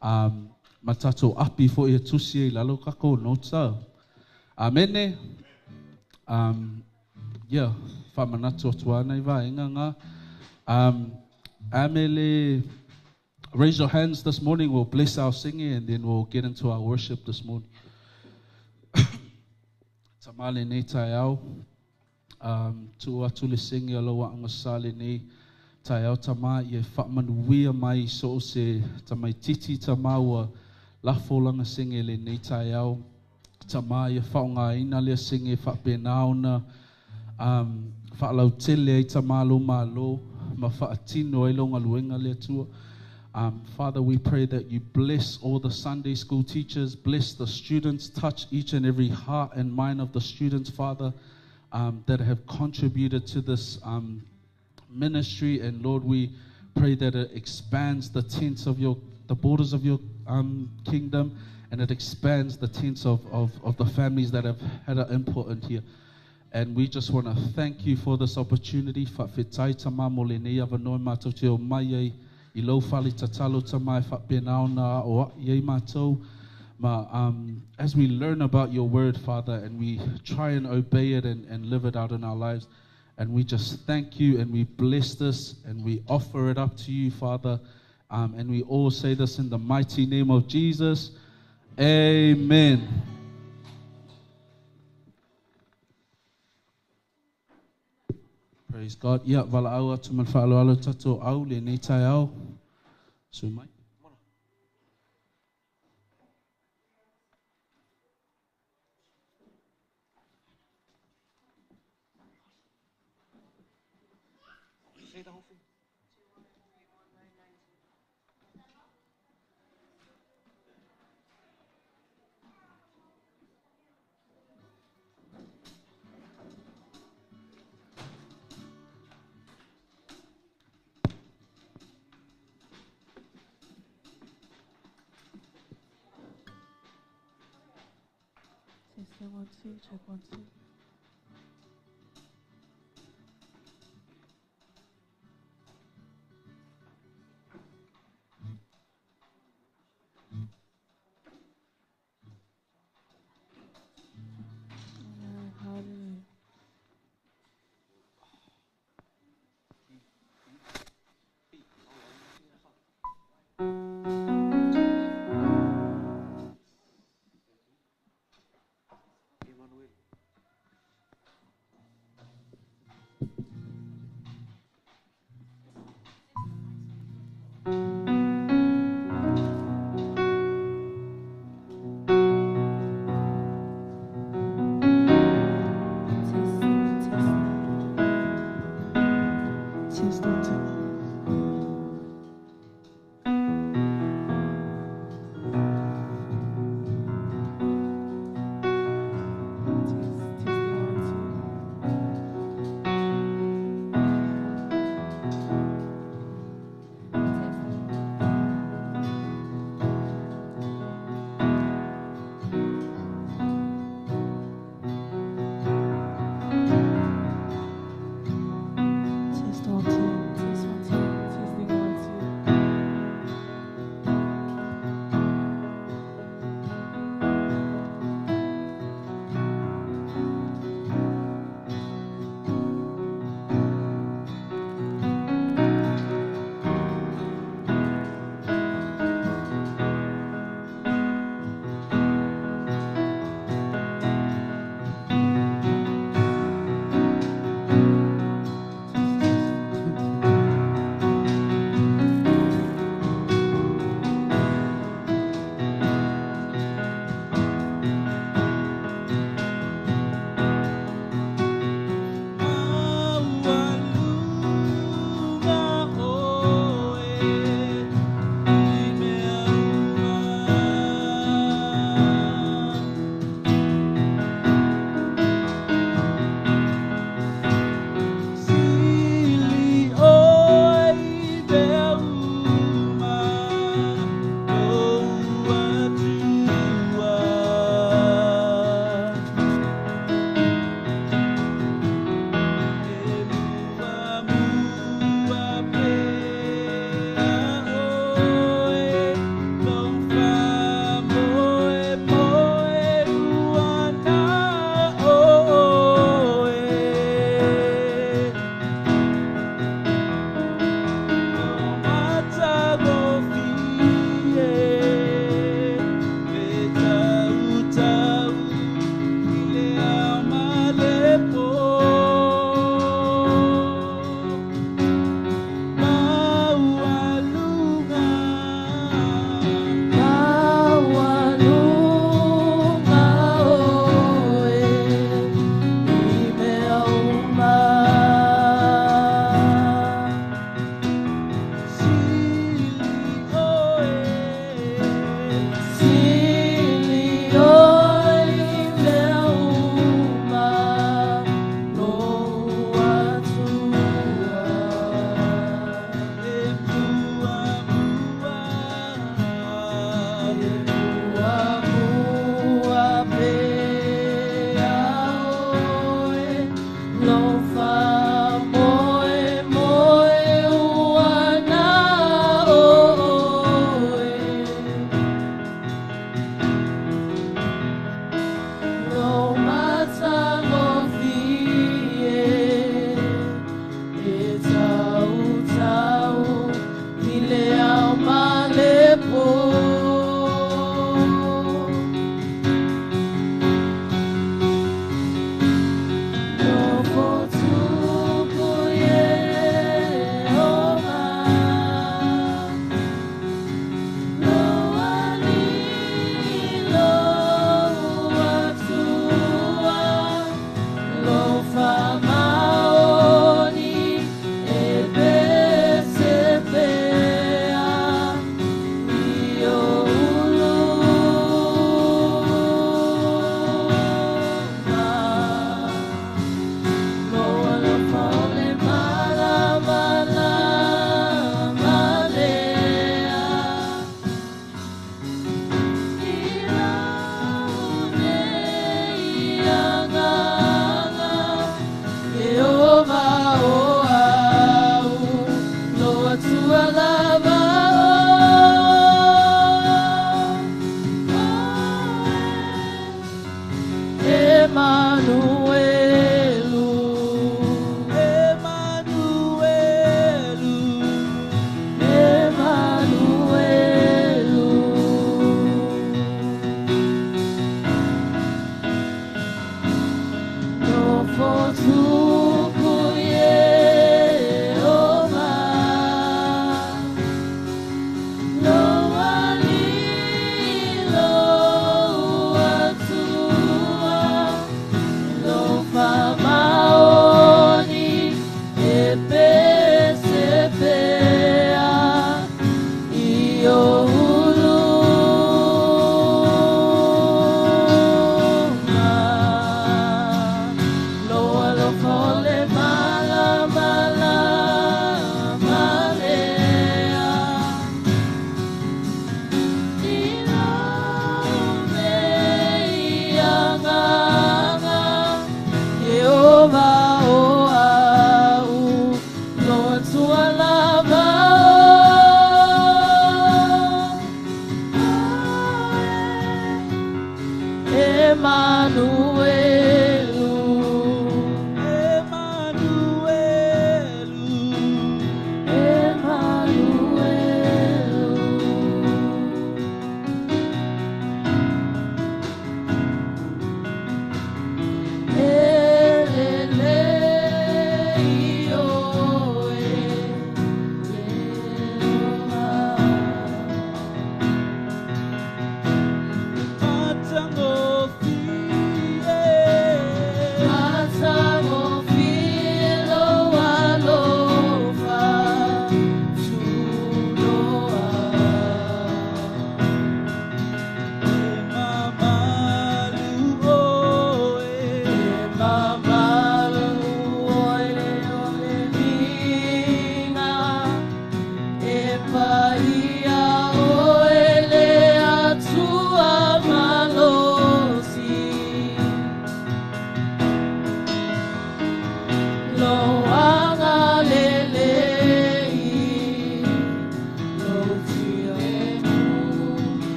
ma tātou api fo ia tusi e lalo kako no tau. Amene. Yeah, whamanatu atu ana i vaenga ngā. Amele, raise your hands this morning. We'll bless our singing and then we'll get into our worship this morning. Tamale nei tai au. Tu atu le singi aloa anga sale nei tai au tama i e whaamanuia mai so o se tamai titi tama ua lafo langa singi le nei tai au. Tama i e whaonga ina lea singi whaapenaona, whaalautele ai tama lo malo ma whaatino ai longa luenga lea tua. Father, we pray that you bless all the Sunday school teachers, bless the students, touch each and every heart and mind of the students, Father, that have contributed to this ministry. And Lord, we pray that it expands the tents of your, the borders of your kingdom, and it expands the tents of the families that have had an input in here. And we just want to thank you for this opportunity. Fa'afetai Tama mo lenei avanoa matou te omai ai i lou fale tatalo Tama e faapena ona aoa'i ai matou. Ma, as we learn about your word, Father, and we try and obey it and live it out in our lives, and we just thank you and we bless this and we offer it up to you, Father. And we all say this in the mighty name of Jesus. Amen. Praise God. Ia, valaau atu ma le faaaloalo tatou au lenei taeao. Sui mai. Say the whole thing. Testing 1 2, check 1 2. Amen. Hallelujah. Emmanuel.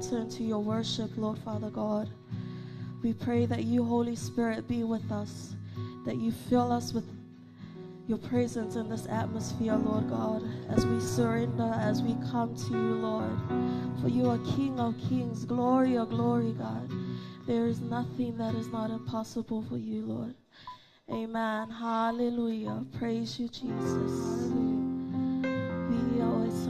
Into your worship, Lord Father God, we pray that you, Holy Spirit, be with us, that you fill us with your presence in this atmosphere, Lord God, as we surrender, as we come to you, Lord. For you are King of kings, glory of glory, God. There is nothing that is not impossible for you, Lord. Amen. Hallelujah. Praise you, Jesus. We always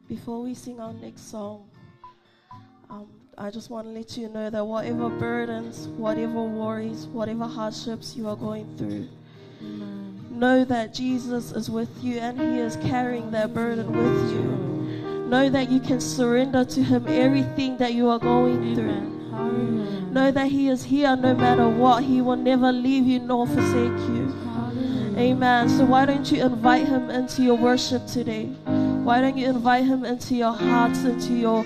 Before we sing our next song, I just want to let you know that whatever burdens, whatever worries, whatever hardships you are going through, know that Jesus is with you and He is carrying that burden with you. Know that you can surrender to Him everything that you are going through. Know that He is here no matter what. He will never leave you nor forsake you. Amen. So why don't you invite Him into your worship today? Why don't you invite Him into your hearts, into your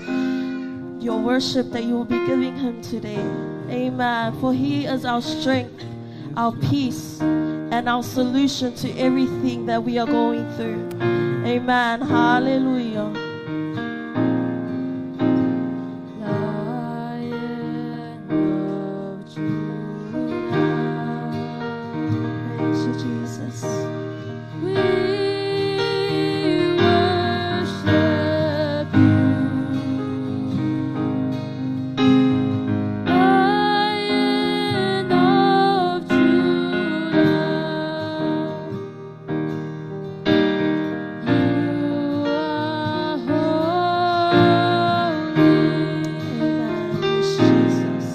worship that you will be giving Him today? Amen. For He is our strength, our peace, and our solution to everything that we are going through. Amen. Hallelujah. Lion of Judah, Praise you, Jesus. we worship you. Lion of Judah, you are holy. Amen. Yes, Jesus.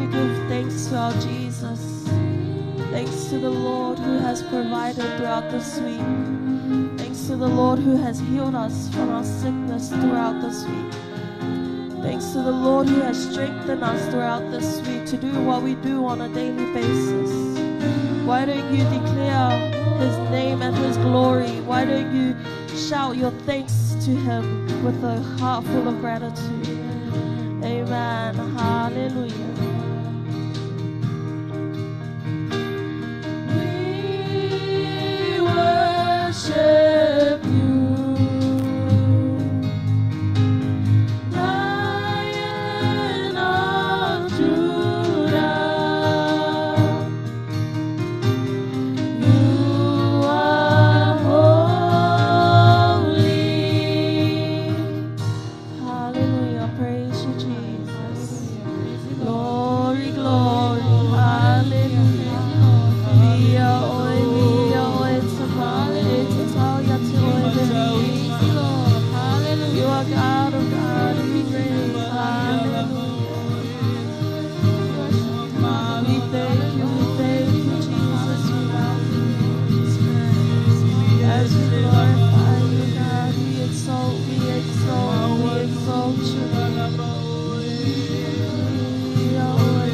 don't you give thanks to our Jesus? Thanks to the Lord who has provided throughout this week. Thanks to the Lord who has healed us from our sickness throughout this week. Thanks to the Lord who has strengthened us throughout this week to do what we do on a daily basis. Why don't you declare His name and His glory? Why don't you shout your thanks to Him with a heart full of gratitude? Amen. Hallelujah. We worship you, Lion of Judah. You are holy. Hallelujah. Praise you, Jesus. Glory, glory. Hallelujah. Via oi, via oi, tamale, tatau ya te oi, You are God of God, we reign. Hallelujah. We thank you, Jesus. We welcome you, Holy Spirit. As we glorify you, God, we exalt, we exalt, we exalt you. Via oi,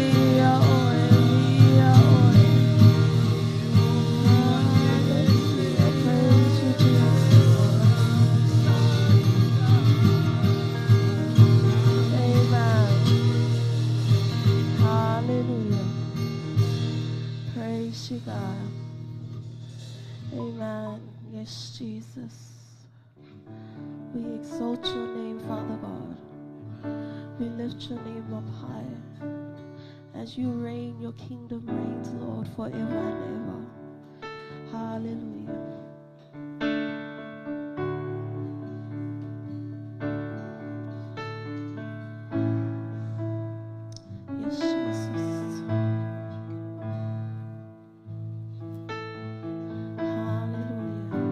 via oi, via oi. Hallelujah. Praise you, Jesus. Amen. Hallelujah. Praise you, God. Amen. Yes, Jesus. We exalt your name, Father God. We lift your name up high. As you reign, your kingdom reigns, Lord, forever and ever. Hallelujah. Yes, Jesus. Hallelujah.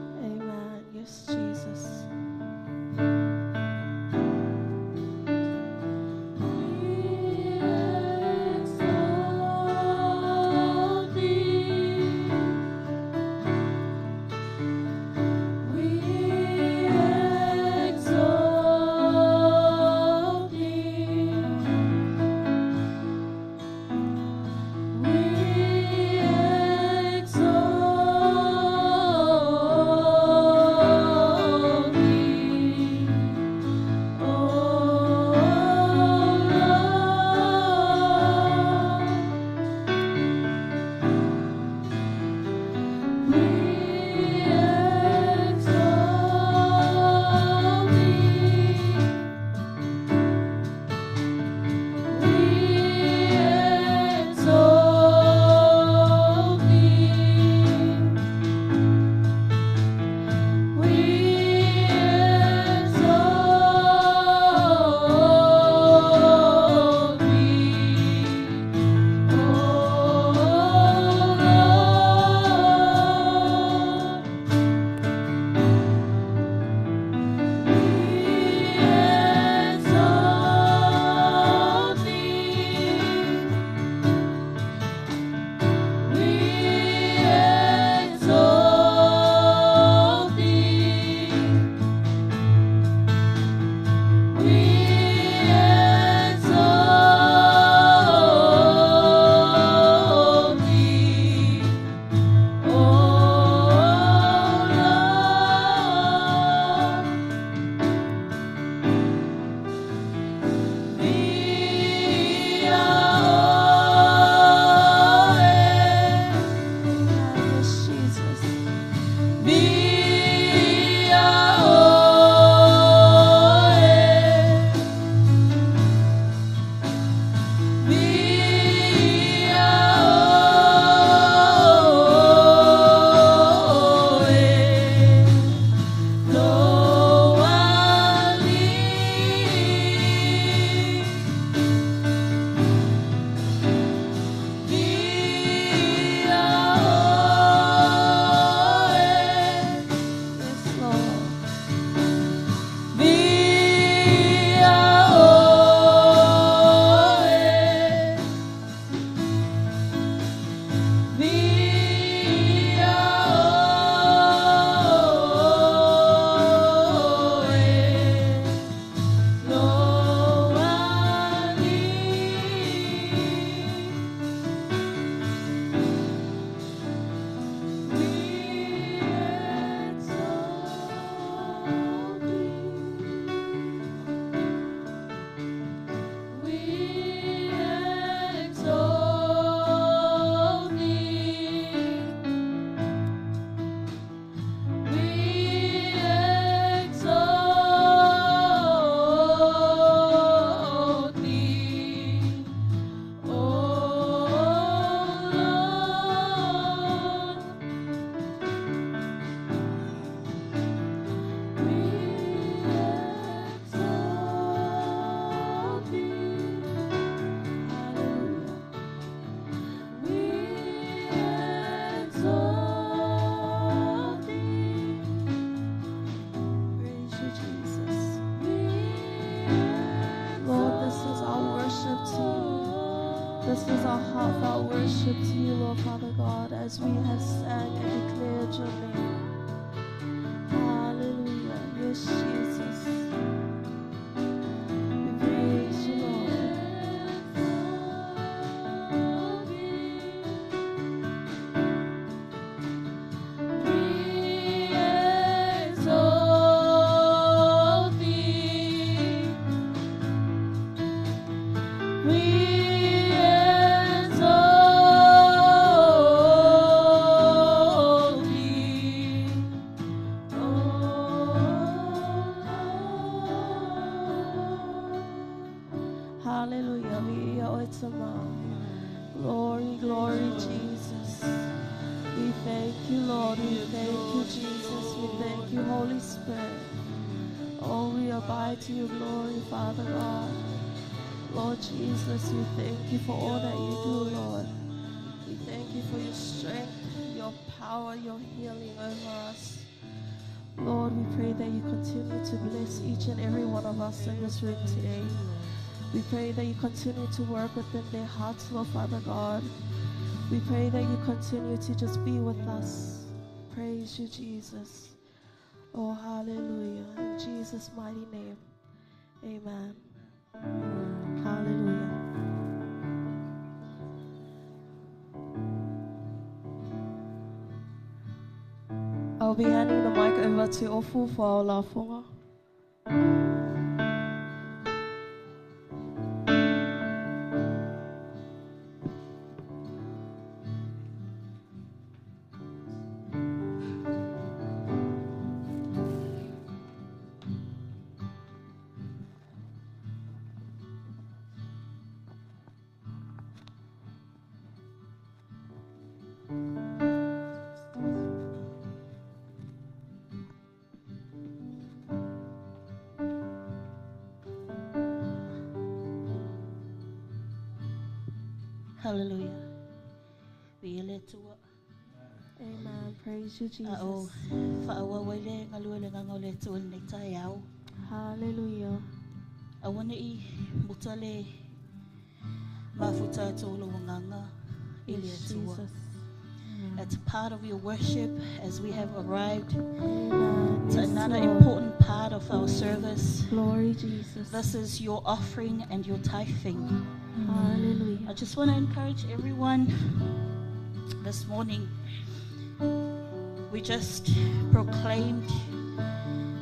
Amen. Yes, Jesus. worship to you, Lord Father God, as we have sang and declared your name. Hallelujah. Yes, Jesus. We praise you, Lord. We exalt thee. We exalt thee, O Lord. Hallelujah. We are Oitama. Glory, glory, Jesus. We thank you, Lord. We thank you, Jesus. We thank you, Holy Spirit. Oh, we abide to your glory, Father God. Lord Jesus, we thank you for all that you do, Lord. We thank you for your strength, your power, your healing over us. Lord, we pray that you continue to bless each and every one of us in this room today. We pray that you continue to work within their hearts, Lord Father God. We pray that you continue to just be with us. Praise you, Jesus. Oh, hallelujah. In Jesus' mighty name, amen. Hallelujah. I'll be handing the mic over to Ofu for our lafunga. Hallelujah. Vi le tua. Amen. Praise you, A o Jesus. whaawa le ngalua le nganga o le tua nei tai au. Hallelujah. A wane i muta le mafuta tōlo nganga i le Yes, tua. Jesus. It's part of your worship as we have arrived Amen. to Yes, another Lord. important part of our service. Glory, Jesus. This is your offering and your tithing. Hallelujah. I just want to encourage everyone this morning. We just proclaimed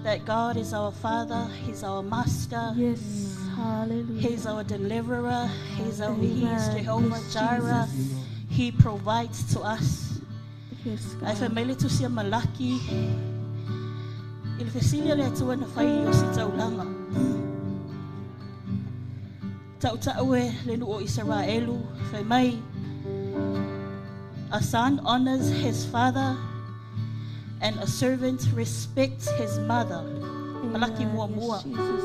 that God is our Father, He's our Master, Yes. Hallelujah. He's our deliverer, He is Amen. Jehovah Yes, Jireh. Jesus. He provides to us. Yes, Ai God. whamele tu sia malaki. I le whesilia le atua na whai o si taulanga. Tau tau e le nu o Israelu, whai mai. A son honors his father and a servant respects his mother. Malaki Amen. mua mua. Yes, Jesus.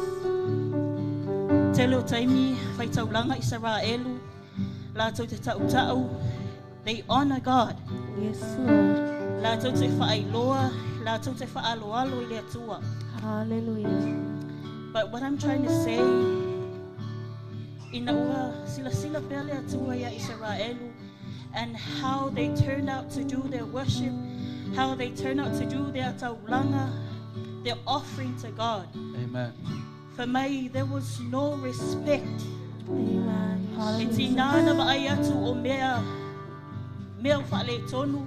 Te leo taimi, whai taulanga Israelu, lātou te tau tau. They honor God. Yes, Lord. Lātou te whaailoa, lātou te whaaloalo i le atua. Hallelujah. But what I'm trying to say, ina ua sila sila pea le atua ia Israelu, and how they turned out to do their worship, how they turned out to do their taulanga, their offering to God. Amen. For me, there was no respect. Amen. E Yes, tinana Jesus. ma ai atu o mea, mea o whaale tonu,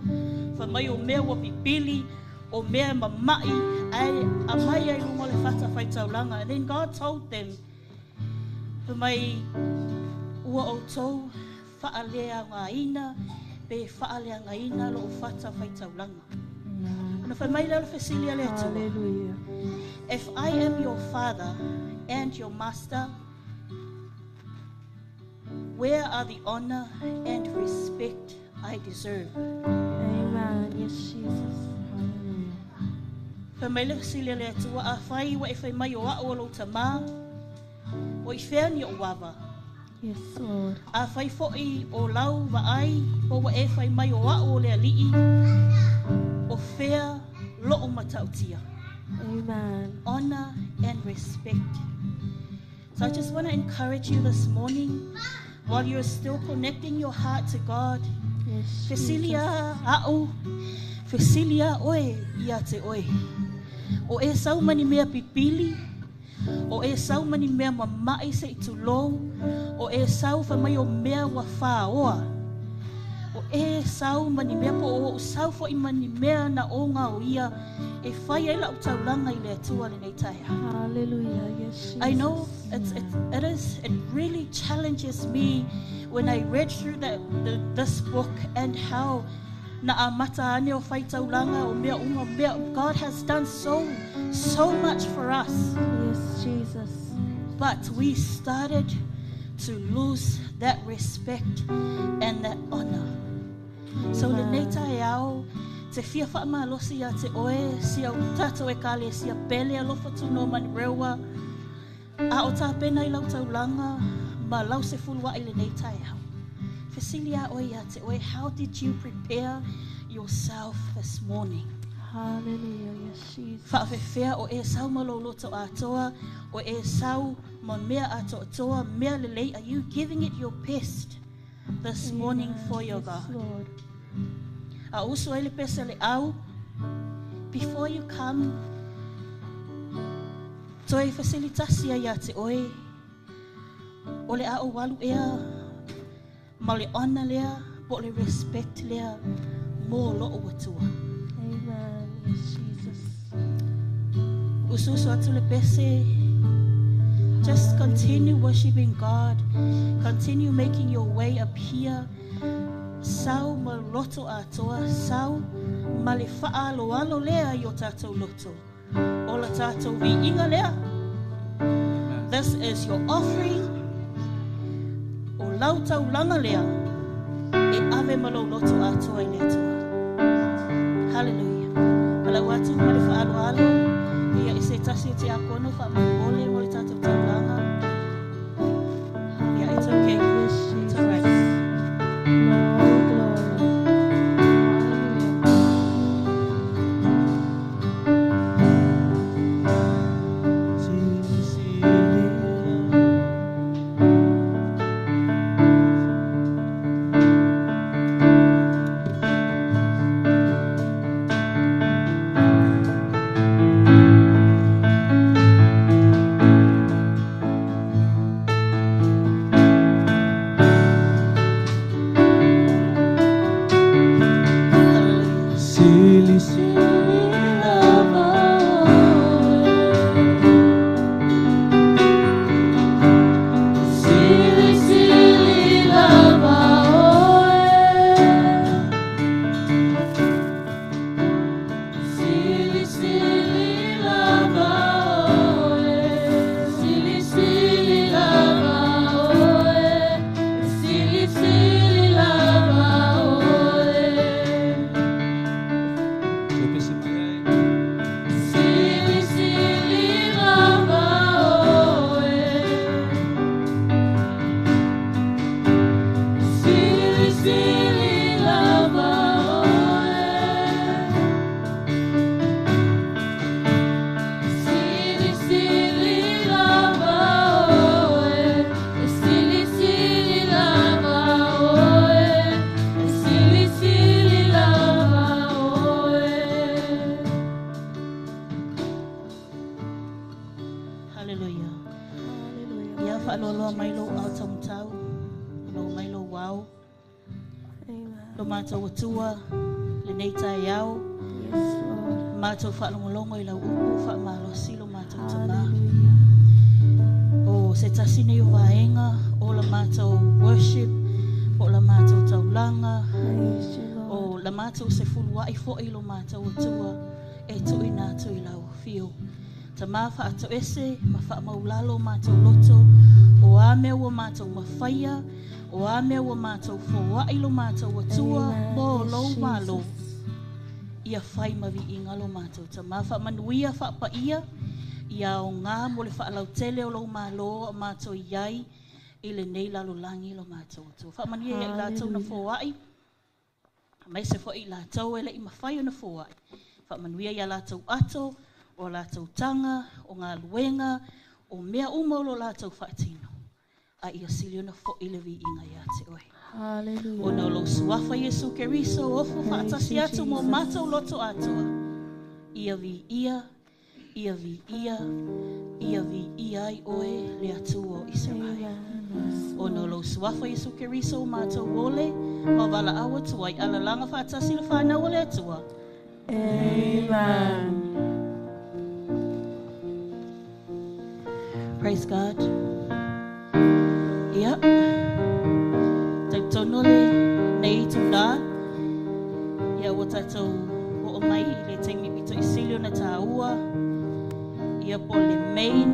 wha mai o mea wa pipili, o mea mamai, ai, a mai ai lunga le whata whai taulanga. And then God told them, wha mai ua o tau whaalea ngā ina, pe whaalea ngā ina lo o whata whai taulanga. Ana wha mai leo le whesilia le atua. Hallelujah. If I am your father and your master, where are the honor and respect I deserve? Amen. Yes, Jesus. Wha mai le whasilia le atua a whai wa e whai mai o ao lo tamā, o i whea ni o wawa. Yes, Lord. A whai fo'i o lau wa ai, o wa e whai mai o ao le ali'i, o whea lo o matautia. Amen. Honor and respect. So I just want to encourage you this morning, while you're still connecting your heart to God, Yes, Fesili Jesus. a au, fesili a oe ia te oe. O e sau mani mea pipili, o e sau mani mea mamai se i tulou, o e sau fa mai o mea ua whaoa. O e sau mani mea po o o sau fo i mani mea na o ngā o ia, e whai ai lau taulanga i le atua le nei taia. Hallelujah. Yes, Jesus. I know it really challenges me when I read through this book and how na amata ane o whai taulanga o mea unga mea. God has done so much for us. Yes, Jesus. But we started to lose that respect and that honor. So le nei tae au, te fia whaamalosi ia te oe, si au tātou e kale, si a pele alofa tūno mani rewa, a o tā pena i lau taulanga, ma lau se fulua i le nei tae au. Fesilia oe ia te oe, how did you prepare yourself this morning? Hallelujah. Yes, Jesus. Whaafewhea o e sau ma loloto atoa, o e sau ma mea atoa, mea lelei, are you giving it your best this morning for your Yes, God? Lord. A uso ele pesa le au, before you come, toi facilitasia ia te oe, o le ao walu ea, ma le ona lea, po le respect lea, mō loo watua. Amen. Yes, Jesus. Ususu atu le pese, just continue worshiping God. Continue making your way up here. Sau ma loto atoa, sau ma le whaaloalo lea i o tātou loto. O la tātou viinga lea. This is your offering. O lau taulanga lea. E ave ma lou loto atoa i le atoa. Hallelujah. Malau atu ma le whaaloalo. Ia i se tasi o te akono whaamangole mo le tātou taulanga. Yeah, it's okay. Yes, Jesus. It's all right. Lord, glory. Hallelujah. Sili sili lava Sili sili lava oe. Sili sili lava oe. Sili sili lava oe. Sili sili lava oe. Pese mai ai. Sili sili lava oe. Sili sili lava oe. Sili sili lava oe. Sili sili lava oe. Sili sili lava oe. Hallelujah. Hallelujah. Ia whaaloaloa mai lou au taumutau, lou mai lou wau, Amen. lo mātou atua, le nei tai au, Yes, Lord. mātou whaalongolongo i lau upu, whaamalosi lo mātou tamā. Hallelujah. O se tasi nei o vaenga, o la mātou worship, o la mātou taulanga, Praise you, Lord. o la mātou se fuluai fo i lo mātou atua, e tui nā tui lau whio. Ta mā whaato ese, ma whaamaulalo mātou loto, o a mea ua mātou mawhaia, o a mea ua mātou fōai lo mātou atua, Amen. mō Yes, lou malo. Jesus. Ia whai mawi i ngalo mātou. Ta mā whaamanuia whaapaia, ia o ngā mo le whaalautele o lou malo a mātou iai, i le nei lalo langi lo mātou atua. Whaamanuia ia i lātou na Hallelujah. fōai, mai se fo i lātou e le i mawhai o na fōai. Whaamanuia ia lātou ato, o lātou tanga, o ngā luenga, o mea uma o lo lātou whaatino. A ia sili ona fo'i le viiga ia te oe. Hallelujah. Ona o lou suafa Iesu Keriso ofo Thank faatasi you, atu mo Jesus. matou loto atoa. Ia viia, ia viia, ia viia ai oe le Atua o Iseraele. Amen. Ona o lou suafa Iesu Keriso o matou ole, ma valaau atu ai alalaga faatasi le fanau o le Atua. Amen. Praise God. Ia. Tautono le nei tūnā. Ia ua tātou o mai i le taimi pito i sili ona tāua. Ia po le main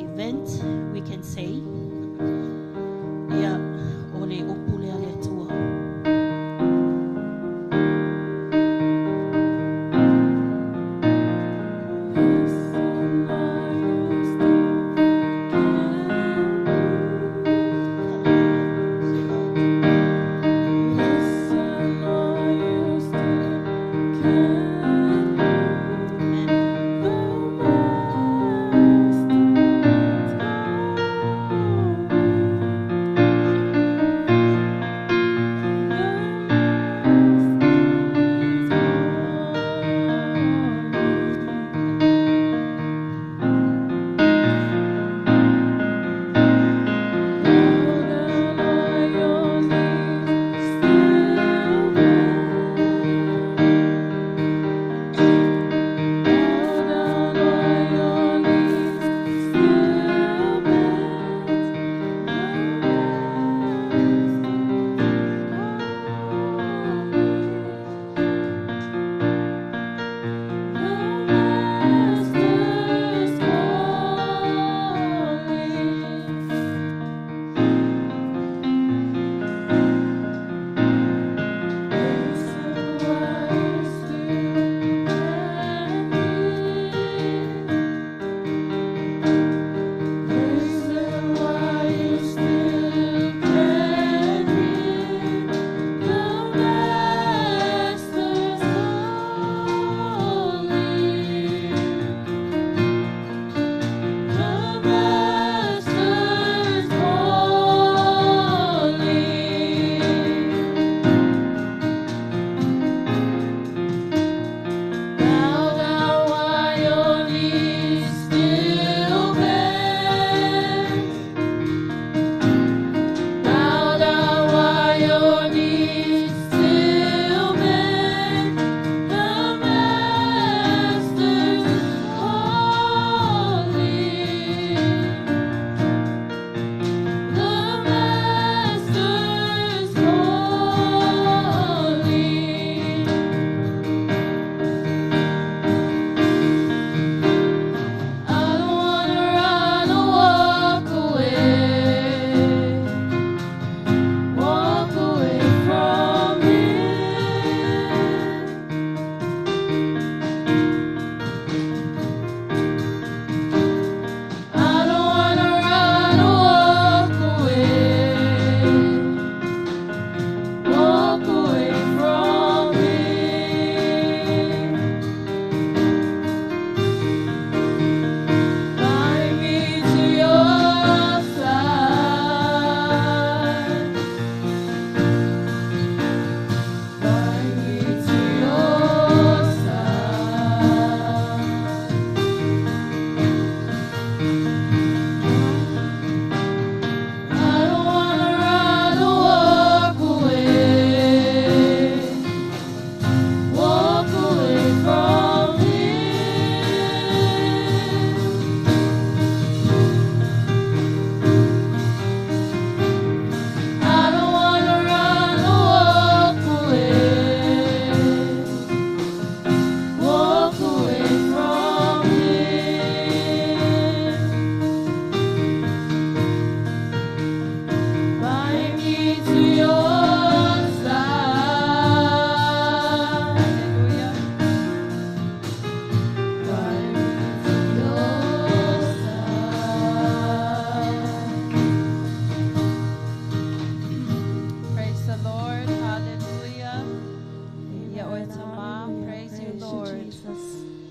event, we can say. Ia o le upu lea le Atua.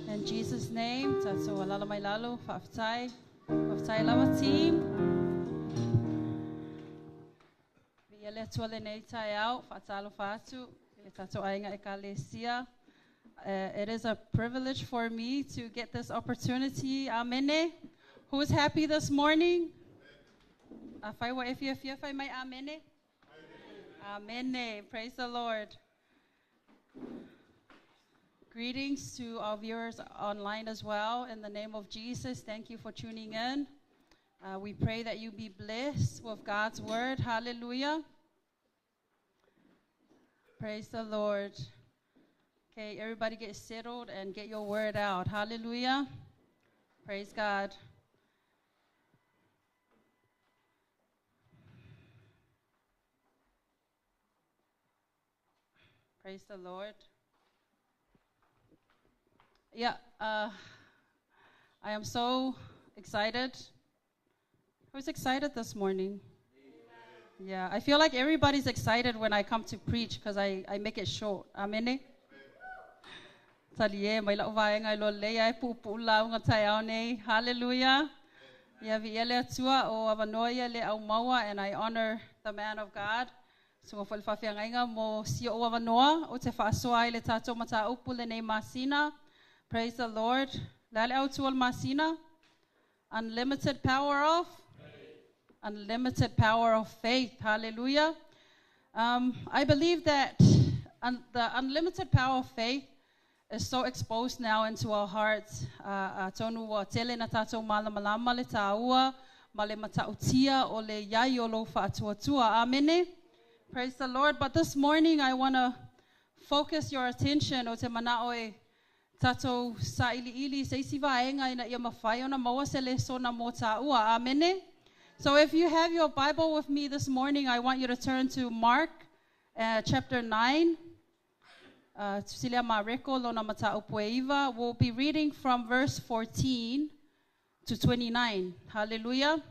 In Jesus' name, tatou alala mai lalo, faafetai, faafetai lava team. Atua lenei taeao, faatalofa atu i le tatou aiga ekalesia. It is a privilege for me to get this opportunity. Amene. Who is happy this morning? Afai ua e fiafia fai mai amene. Amene. Praise the Lord. Greetings to our viewers online as well. In the name of Jesus, thank you for tuning in. We pray that you be blessed with God's word. Hallelujah. Praise the Lord. Okay, everybody get settled and get your word out. Hallelujah. Praise God. Praise the Lord. Yeah, I am so excited. Who's excited this morning? Yeah, I feel like everybody's excited when I come to preach because I make it short. Amen. Talie, mai lau vaenga i lo lea e pupu lauga taeao nei. Hallelujah. Ia viia le Atua o avanoa ia le au maua, and I honor the man of God. So fo le faafeagaiga mo si o avanoa o te faasoa ai le tatou mataupu lenei masina. Praise the Lord. Le ale au tua le masina. Unlimited power of? Unlimited power of faith. Hallelujah. I believe that the unlimited power of faith is so exposed now into our hearts. Tonu ua tele na tatou malamalama le tāua ma le matautia o le iai o lou faatuatua. Amene. Praise the Lord. But this morning I want to focus your attention o te manao e tatou sailiili se isi vaega ina ia mafai ona maua se lesona mo tāua. Amene. So if you have your Bible with me this morning, I want you to turn to Mark chapter 9. Tusilia Mareko lona mataupu e iva. We'll be reading from verse 14 to 29. Hallelujah.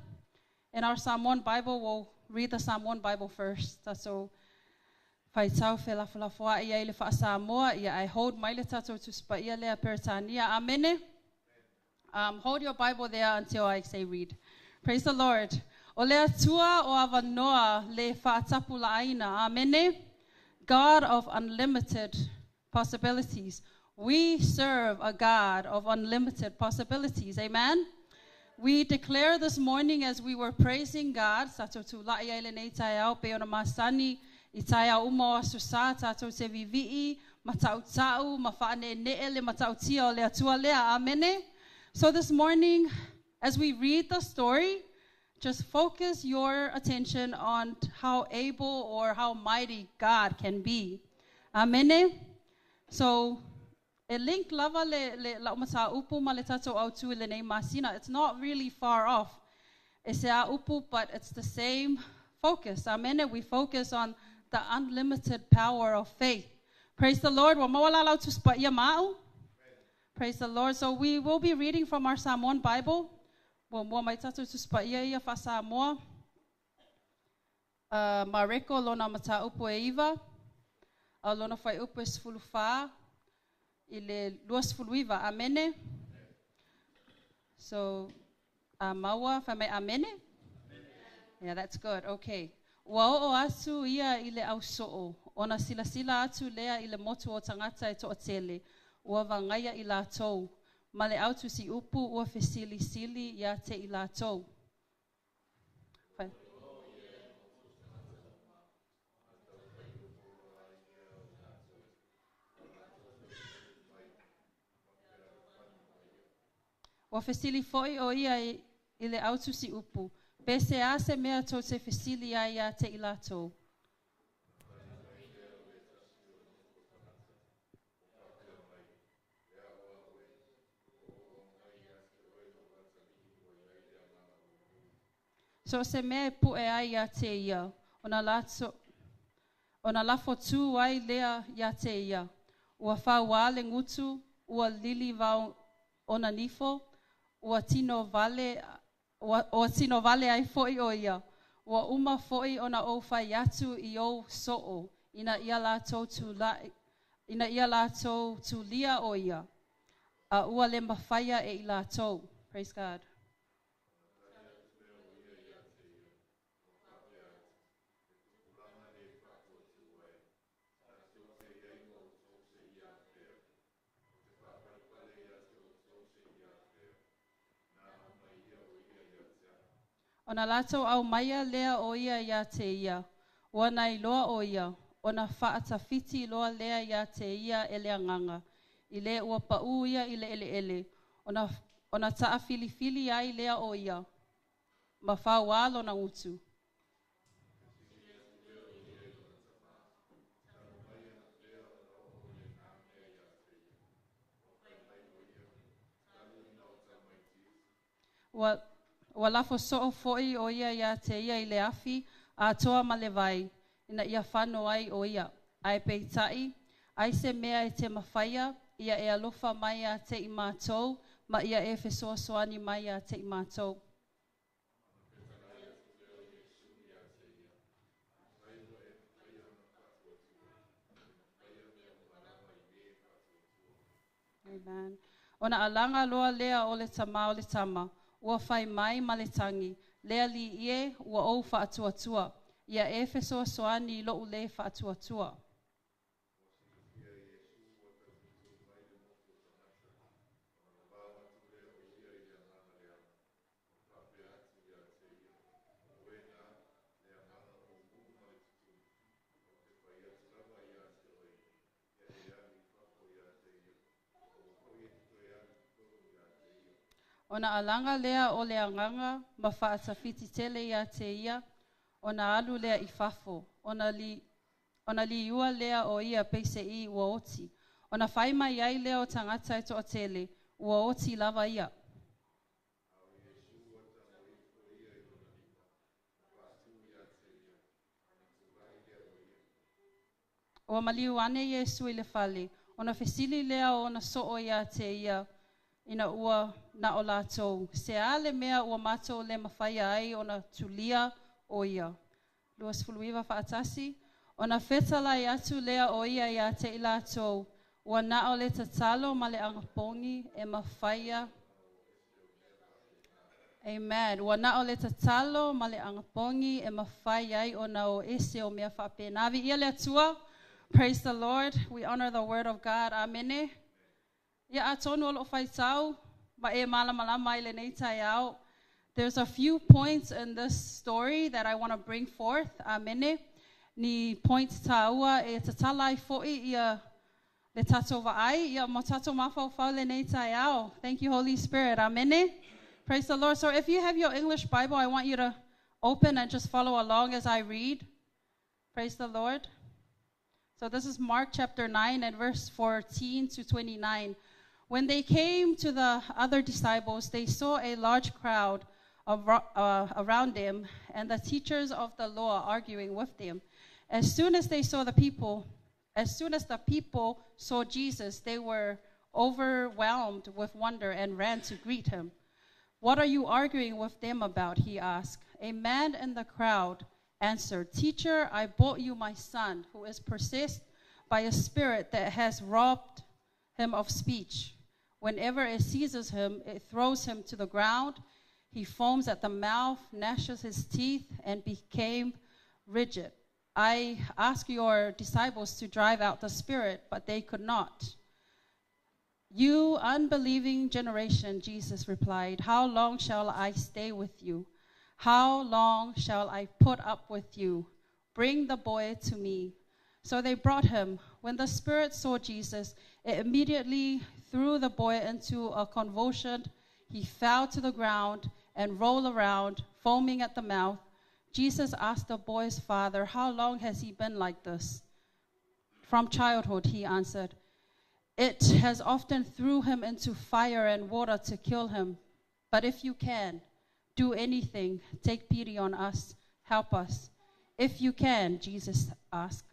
In our Samoan Bible, we'll read the Samoan Bible first. Tatou faitau felafolafoai ai le faa-Samoa, ia ai hold mai le tatou Tusi Paia lea Peretania. Amene. Hold your Bible there until I say read. Praise the Lord. O le Atua o avanoa le faatapulaaina. Amene. God of unlimited possibilities. We serve a God of unlimited possibilities. Amen. We declare this morning as we were praising God, sa tatou tulai ai lenei taeao pei ona masani i taeao uma o aso sa tatou te vivi'i ma ta'uta'u ma fa'aneenee le matautia o le Atua lea. Amene. So this morning, as we read the story, just focus your attention on how able or how mighty God can be. Amene. So, e link lava le lau mataupu ma le tatou autu i lenei masina. It's not really far off. E se a upu, but it's the same focus. Amen. We focus on the unlimited power of faith. Praise the Lord. Wa maua la lau Tusi Paia ma'u. Praise the Lord. So we will be reading from our Samoan Bible. Wa mua mai tatou Tusi Paia ia faa-Samoa. Mareko lona mataupu e iva. A lona fuaiupu e 14 i le 29. Amene. So, maua, fai mai amene? Yeah, that's good. Okay. Ua oo atu ia i le ausoo, ona silasila atu lea i le motu o tagata e toatele, ua vagaia i latou, ma le autusiupu ua fesilisili ia te i latou. Fai. Ua fesili foi o ia i le autusiupu, pe se a se mea tou te fesili ai ia te i latou. So se mea e pu'e ai ia te ia, ona lato, ona lafo tū ai lea ia te ia. Ua fauā le gutu, ua lili vao ona nifo, ua tino vale, ua tino vale ai fo'i o ia. Ua uma fo'i ona ou fai atu i ou so'o, ina ia latou tula'i, ina ia latou tulia o ia. A ua le mafaia e i latou. Praise God. Ona latou aumaia lea o ia iā te ia, ua nailoa o ia, ona faatafiti loa lea iā te ia e le agaga, i le ua paʻū ia i le ʻeleʻele, ona, ona taafilifili ai lea o ia, ma fauā lona gutu. Ua, ua lafo soo foʻi o ia iā te ia i le afi, atoa ma le vai, ina ia fano ai o ia. Ae peitai, ai se mea e te mafaia, ia e alofa mai iā te i matou, ma ia e fesoasoani mai iā te i matou. Amen. Ona alaga loa lea o le tamā o le tama, ua fai mai ma le tagi, le Alii e, ua ou faatuatua, ia e fesoasoani i loʻu lē faatuatua. Ona alaga lea o le agaga ma faatafiti tele iā te ia, ona alu lea i fafo, ona, li, ona liua lea o ia peiseai ua oti. Ona fai mai ai lea o tagata e toatele, ua oti lava ia. Ua maliu ane Iesu i le fale, ona fesili lea o ona soo iā te ia, ina ua na o latou. Se a le mea ua matou le mafaia ai ona tulia o ia. 29 faatasi. Ona fetalai atu lea o ia iā te i latou, ua na o le tatalo ma le agapogi e mafaia. Amen. Ua na o le tatalo ma le agapogi e mafai ai ona o ese o mea faapena. Viia le Atua. Praise the Lord. We honor the word of God. Amene. Ia atonu o loo faitau, ma e malamalama ai lenei taeao. There's a few points in this story that I want to bring forth. Amene. Ni points tāua e tatala ai foʻi ia le tatou vaai, ia ma tatou mafaufau lenei taeao. Thank you, Holy Spirit. Amene. Praise the Lord. So if you have your English Bible, I want you to open and just follow along as I read. Praise the Lord. So this is Mark chapter 9 and verse 14 to 29. When they came to the other disciples, they saw a large crowd around them and the teachers of the law arguing with them. As soon as they saw the people, as soon as the people saw Jesus, they were overwhelmed with wonder and ran to greet him. What are you arguing with them about? He asked. A man in the crowd answered, Teacher, I brought you my son, who is possessed by a spirit that has robbed him of speech. Whenever it seizes him, it throws him to the ground. He foams at the mouth, gnashes his teeth, and became rigid. I asked your disciples to drive out the spirit, but they could not. You unbelieving generation, Jesus replied, how long shall I stay with you? How long shall I put up with you? Bring the boy to me. So they brought him. When the spirit saw Jesus, it immediately threw the boy into a convulsion. He fell to the ground and rolled around, foaming at the mouth. Jesus asked the boy's father, How long has he been like this? From childhood, he answered. It has often threw him into fire and water to kill him. But if you can, do anything, take pity on us, help us. If you can, Jesus asked.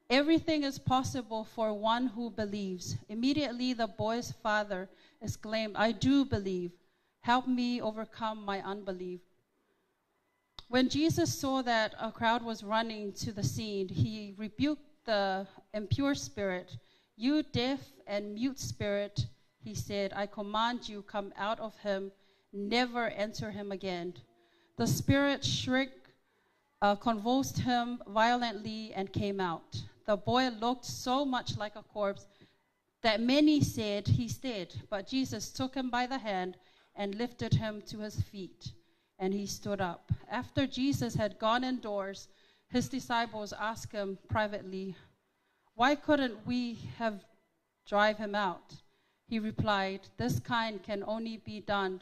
Everything is possible for one who believes. Immediately the boy's father exclaimed, I do believe. Help me overcome my unbelief. When Jesus saw that a crowd was running to the scene, he rebuked the impure spirit. You deaf and mute spirit, he said, I command you, come out of him, never enter him again. The spirit shrieked, convulsed him violently, and came out. The boy looked so much like a corpse that many said he's dead. But Jesus took him by the hand and lifted him to his feet. And he stood up. After Jesus had gone indoors, his disciples asked him privately, Why couldn't we have drive him out? He replied, This kind can only be done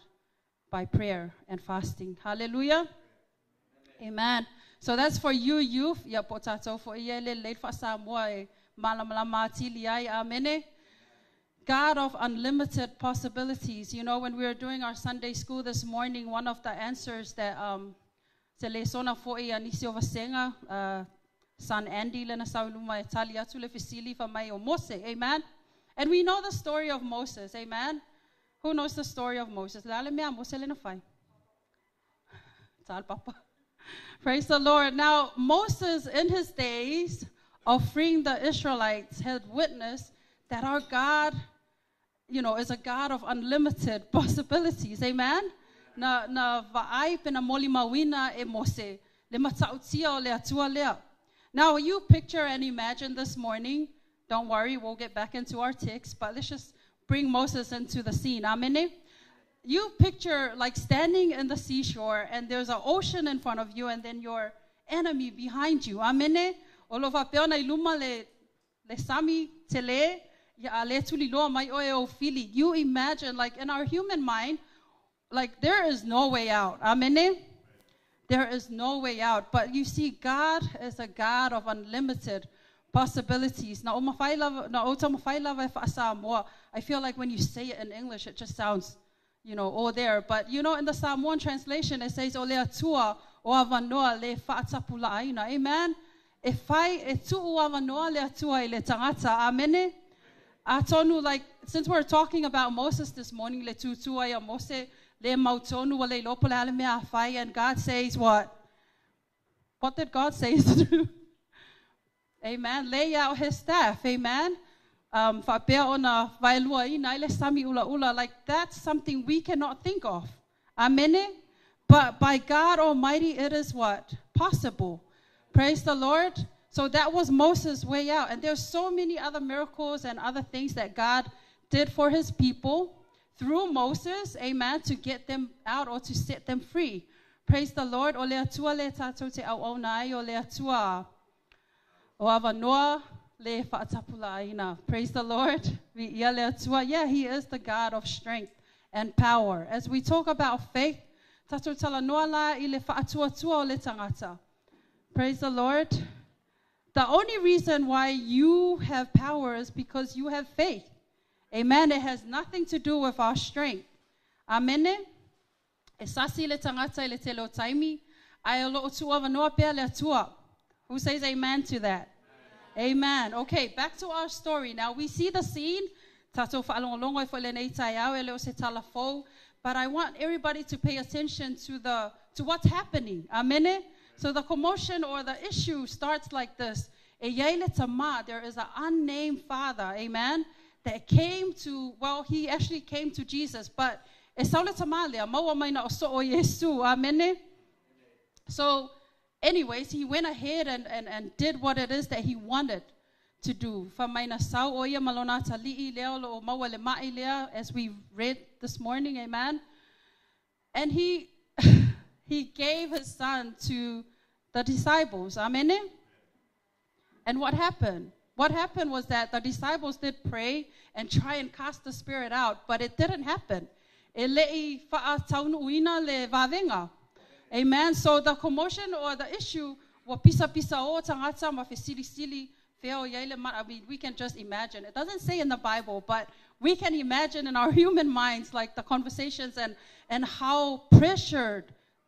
by prayer and fasting. Hallelujah. Amen. So that's for you, youth. Ia po tātou fo ia le leit fa Samoa e malamalama atili ai. Amene. God of unlimited possibilities. You know, when we were doing our Sunday school this morning, one of the answers that se le sona fo ia nisi o vasenga, son Andy lena sauluma e tali atu le fisili fa mai o Mose. Amen. And we know the story of Moses. Amen. Who knows the story of Moses? Le ale mea Mose lena fai. Tal papa. Praise the Lord. Now, Moses, in his days of freeing the Israelites, had witnessed that our God, you know, is a God of unlimited possibilities. Amen? Na, na vaai pe na moli mawina e Mose, le matautia o le atua lea. Now, you picture and imagine this morning. Don't worry, we'll get back into our text, but let's just bring Moses into the scene. Amen? You picture like standing in the seashore and there's an ocean in front of you and then your enemy behind you. Amen? O lo whapea na iluma le, le sami tele, ia a le tuli loa mai oe o fili. You imagine, like in our human mind, like there is no way out. Amen? There is no way out. But you see, God is a God of unlimited possibilities. Na o mawhai lava, na o mawhai lava e whaasa I feel like when you say it in English, it just sounds, you know, all there. But, you know, in the Samoan translation, it says, O le atua o avanoa le whaatapula aina. Amen? E whai, e tuu avanoa le atua i le tangata. Amene? Atonu, like, since we're talking about Moses this morning, le tutua ia Mose, le mautonu wa le lopo le ale mea whai, and God says what? What did God say to do? Amen. Lay out his staff. Amen. Whapea ona vaelua ina ile sami ula ula. Like that's something we cannot think of. Amen. But by God Almighty, it is what? Possible. Praise the Lord. So that was Moses' way out. And there's so many other miracles and other things that God did for his people through Moses, amen, to get them out or to set them free. Praise the Lord. O le atua le tātou te au au nai, o le atua o avanoa le whaatapula aina. Praise the Lord. Vi ia le atua. Yeah, he is the God of strength and power. As we talk about faith, tātou tala noa la i le whaatuatua o le tangata. Praise the Lord. The only reason why you have power is because you have faith. Amen. It has nothing to do with our strength. Amen. E sasi le tangata i le tele o taimi, ai o lo o tua vanoa pea le atua. Who says amen to that? Amen. Okay, back to our story. Now we see the scene. Tato whaalongolongo e fo le nei tai au e leo se tala fou. But I want everybody to pay attention to the to what's happening. Amen. So the commotion or the issue starts like this. E iai tama, there is an unnamed father, amen, that came to, well, he actually came to Jesus, but e saule tama lea, maua mai na o so o Yesu, amen. So anyways, he went ahead and, and, and did what it is that he wanted to do. Fa mai na sau o ia malona tali'i lea o lo o maua le mai lea, as we read this morning, amen. And he he gave his son to the disciples, amen. And what happened? What happened was that the disciples did pray and try and cast the spirit out, but it didn't happen. E lei whaataunuina le vavenga. Amen. So the commotion or the issue wa pisa pisa o tangata ma fesili sili feo ia le. I mean, we can just imagine. It doesn't say in the Bible, but we can imagine in our human minds like the conversations and, and how pressured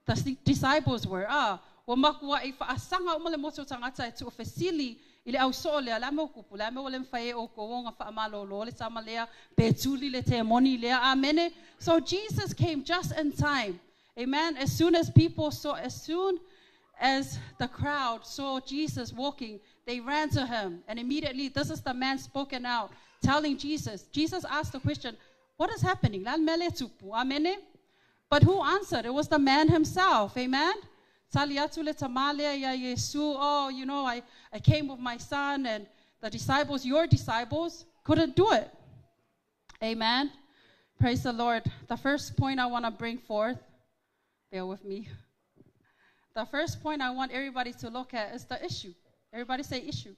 the disciples were. Ah, wa makua i whaasanga o le moto tangata e tu fesili i le au so lea, la mea kupu, la mea o le mwhae o ko onga whaamalolo le tama lea, pe tuli le te moni lea, amen. So Jesus came just in time. Amen. As soon as people saw, as soon as the crowd saw Jesus walking, they ran to him. And immediately, this is the man spoken out, telling Jesus. Jesus asked the question, what is happening? La mele tupu. Amen. But who answered? It was the man himself. Amen. Tali atu le tamalea ia Yesu, oh, you know, I, I came with my son, and the disciples, your disciples, couldn't do it. Amen. Praise the Lord. The first point I want to bring forth, Bear with me. The first point I want everybody to look at is the issue. Everybody say issue.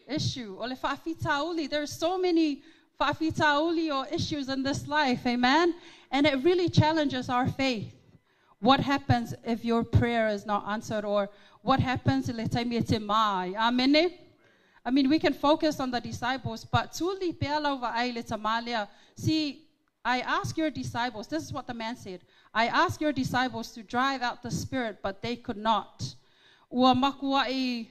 Issue. O le fa'afitauli. There's so many fa'afitauli or issues in this life, amen? And it really challenges our faith. What happens if your prayer is not answered, or what happens le taimi e te mai? Amen. I mean, we can focus on the disciples, but tuli pea lau va'ai le tama. See, I ask your disciples, this is what the man said. I ask your disciples to drive out the spirit, but they could not. Ua makua'i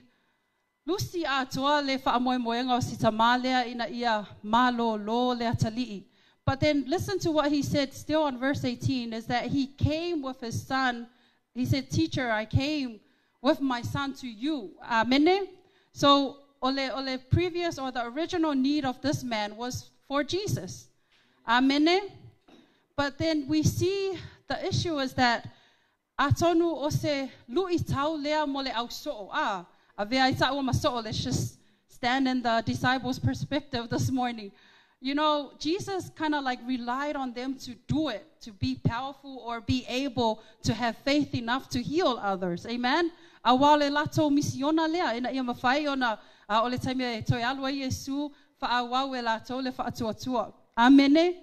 lusi atoa le fa'amoemoega o si tamā lea ina ia malōlō le atali'i. But then listen to what he said still on verse 18, is that he came with his son. He said, "Teacher, I came with my son to you." Amen. So ole previous or the original need of this man was for Jesus. Amen. But then we see the issue is that atonu o se lui tau lea mo le au so'o. Ah, avea ai ta'ua ma so'o. Let's just stand in the disciples' perspective this morning. Jesus kind of like relied on them to do it, to be powerful or be able to have faith enough to heal others. Amen? A wā le lato misiona lea, ina ia mawhai ona, a o le taimi e toi alu ai Iesu, wha e lato le whaatuatua. Amen?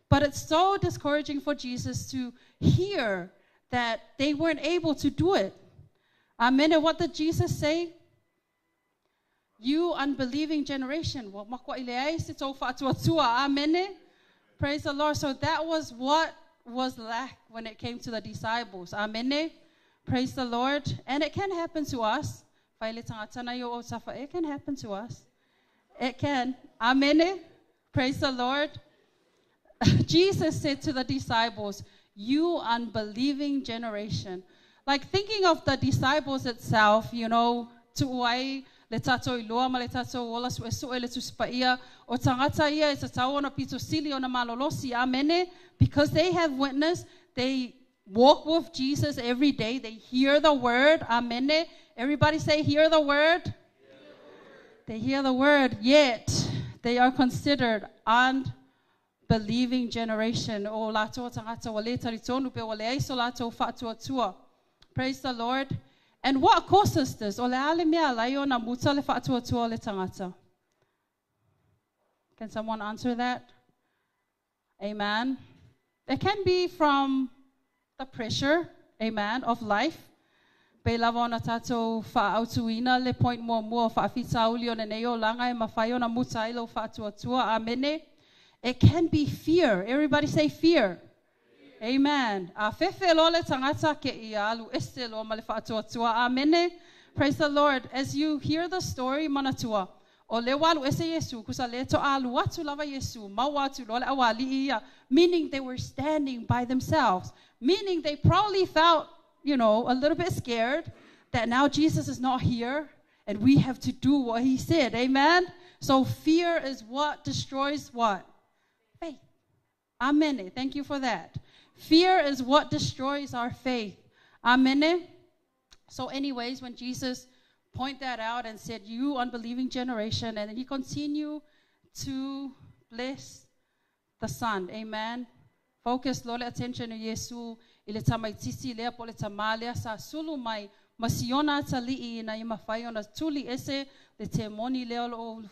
But it's so discouraging for Jesus to hear that they weren't able to do it. Amen. And what did Jesus say? You unbelieving generation. Amen. Praise the Lord. So that was what was lack when it came to the disciples. Amen. Praise the Lord. And it can happen to us. It can happen to us. It can. Amen. Praise the Lord. Jesus said to the disciples, "You unbelieving generation." Like thinking of the disciples itself, tu'uai le tātou iloa ma le tātou ola su'esu'e le tusipaia o tagata ia e tatau ona pito sili ona malolosi. Amene. Because they have witnessed, they walk with Jesus every day, they hear the word. Amene. Everybody say, hear the word. Hear the word. They hear the word, yet they are considered unbelieving generation. O lātou tagata wa le taritonu pe wa le aiso lātou fa'atuatua. Praise the Lord. And what causes this? O le ale mea lai o na muta le fa'atuatua le tagata. Can someone answer that? Amen. It can be from the pressure, amen, of life. Pe lava ona tātou whaautuina le point mua mua whaafitauli o nei o langa e mawhai o na muta ai lau fa'atuatua. Amene. It can be fear. Everybody say fear. Amen. A fefe lo le tangata ke ia alu ese lo ma le fa'atuatua. Amene. Praise the Lord. As you hear the story, manatua, o le walu ese Yesu, kusa le to alu atu lava Yesu, mau atu lo le awali ia, meaning they were standing by themselves, meaning they probably felt, a little bit scared that now Jesus is not here and we have to do what he said. Amen. So fear is what destroys what? Faith. Amen. Thank you for that. Fear is what destroys our faith. Amen. So anyways, when Jesus pointed that out and said, "You unbelieving generation," and then he continued to bless the son. Amen. Focus lo le attention o Yesu i le tamaititi lea po le tamā lea sa sulu mai ma siona atali'i ina ia mawhai ona tuli ese le te moni lea o lo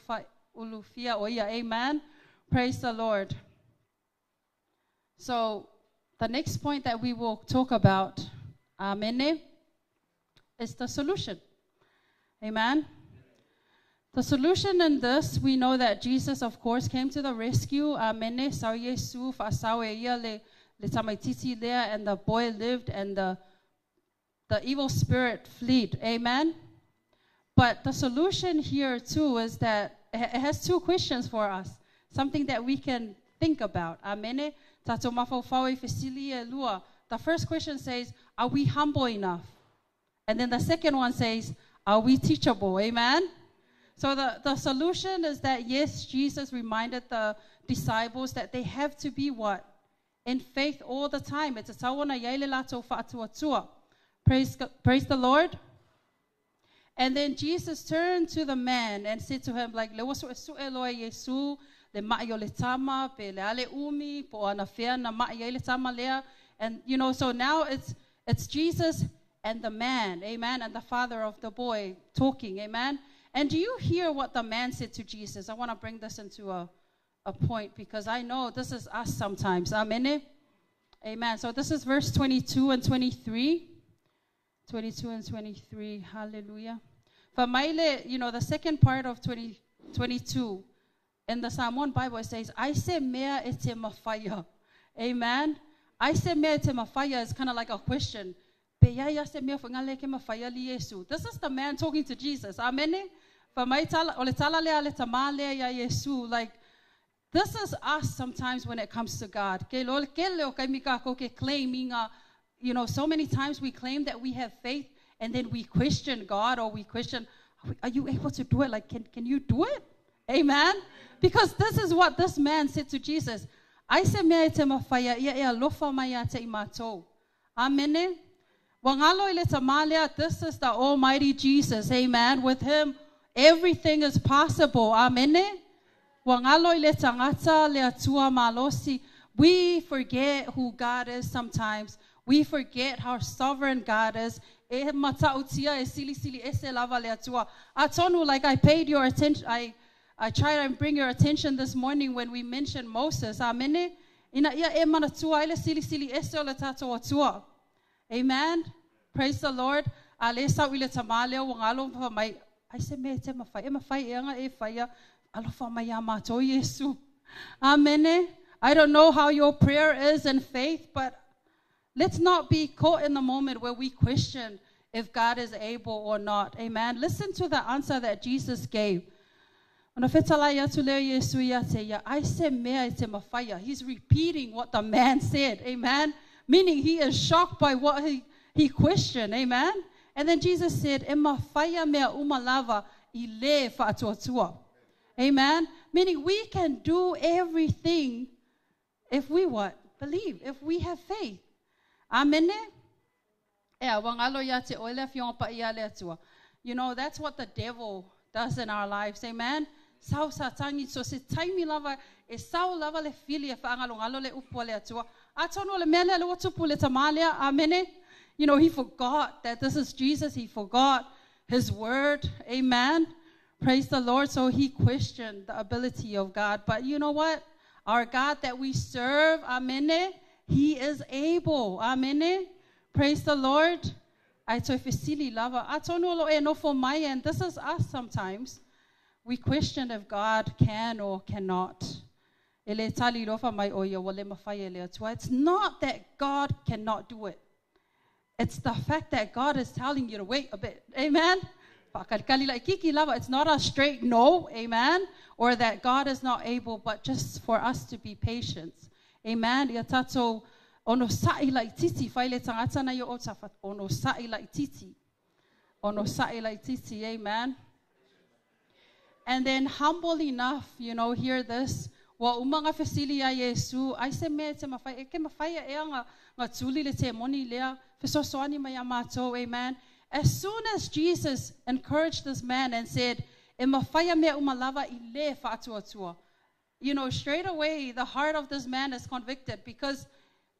ulufia o ia. Amen. Praise the Lord. So the next point that we will talk about, amen, is the solution. Amen. The solution in this, we know that Jesus, of course, came to the rescue. Amen. Sau Yesu fa'asau e ia le tamaititi lea, and the boy lived and the evil spirit fled. Amen. But the solution here, too, is that it has two questions for us, something that we can think about. Amen. Tatou mafaufau e fesili e lua. The first question says, are we humble enough? And then the second one says, are we teachable? Amen? So the solution is that, yes, Jesus reminded the disciples that they have to be what? In faith all the time. It's a tawana yaile lato fa'atuatua. Praise the Lord. And then Jesus turned to the man and said to him, like, le wasu esu eloa Yesu, le ma'i o le tama, pe le ale umi, po ana fea na ma'i ai le tama lea. And, so now it's It's Jesus and the man, amen, and the father of the boy talking, amen. And do you hear what the man said to Jesus? I want to bring this into a point because I know this is us sometimes. Amen. Amen. So this is verse 22 and 23. 22 and 23. Hallelujah. Famaile, you know, the second part of 22 in the Samoan Bible, it says, I se mea e te mawhaia. Amen. I se mea e te mawhaia is kind of like a question. Pe ia ia se mea whangale ke mawhaia li Yesu. This is the man talking to Jesus. Amen. Famai tala, o le tala lea le tama lea ia Yesu. Like, this is us sometimes when it comes to God. Ke lo ke leo kai mika ko ke claiming, you know, so many times we claim that we have faith and then we question God or we question, are you able to do it? Like, can you do it? Amen? Because this is what this man said to Jesus. I se mea e te mawhaia, ia e alofa mai a te i mātou. Amen. Wangalo i le tamalea, this is the Almighty Jesus. Amen. With him, everything is possible. Amen. Wangalo i le tangata le atua malosi. We forget who God is sometimes. We forget how sovereign God is. E matautia e sili sili e se lava le atua. Atonu, like I paid your attention, I try and bring your attention this morning when we mentioned Moses. Amen. Ina ia e manatua ele sili sili e se o le tato atua. Amen. Praise the Lord. A le sau i le tamale o wangalo mpa mai. Ai se me te mawhai. E mawhai e anga e whaia. Alofa mai a mātou Yesu. Amen. I don't know how your prayer is in faith, but let's not be caught in the moment where we question if God is able or not. Amen. Listen to the answer that Jesus gave. Ona whetalai atu leo Yesu ia te ia, ai se mea e te mawhaia. He's repeating what the man said. Amen. Meaning he is shocked by what he questioned. Amen. And then Jesus said, e mawhaia mea umalava i le whaatuatua. Amen. Meaning we can do everything if we what? Believe. If we have faith. Amen. E wangalo ia te oele fionga pa ia le atua. You know, that's what the devil does in our lives. Amen. Sau sa tangi so se taimi lava e sau lava le fili e whaangalongalo le upu le atua. Atono le mea le watupu le tamalea. Amen. You know, he forgot that this is Jesus. He forgot his word. Amen. Praise the Lord. So he questioned the ability of God. But you know what? Our God that we serve, amen, he is able. Amen. Praise the Lord. Ai toi fesili lava. Atono lo e nofo mai, and this is us sometimes. We question if God can or cannot. Ele tali lofa mai o ia wale mawhai ele atua. It's not that God cannot do it. It's the fact that God is telling you to wait a bit. Amen. It's not a straight no, amen, or that God is not able, but just for us to be patient. Amen. Ia tatou ono sa'i lai titi, whaile tangata na yo o tafa, ono sa'i lai titi. Ono sa'i lai titi, amen. And then humble enough, you know, hear this. Wa umanga fesili a Yesu, ai se mea te mawhai, e ke mawhai e anga ngā tuli le te moni lea, fesosoani mai a mātou, amen. As soon as Jesus encouraged this man and said, e mawhaia mea umalava i le whaatuatua, you know, straight away the heart of this man is convicted, because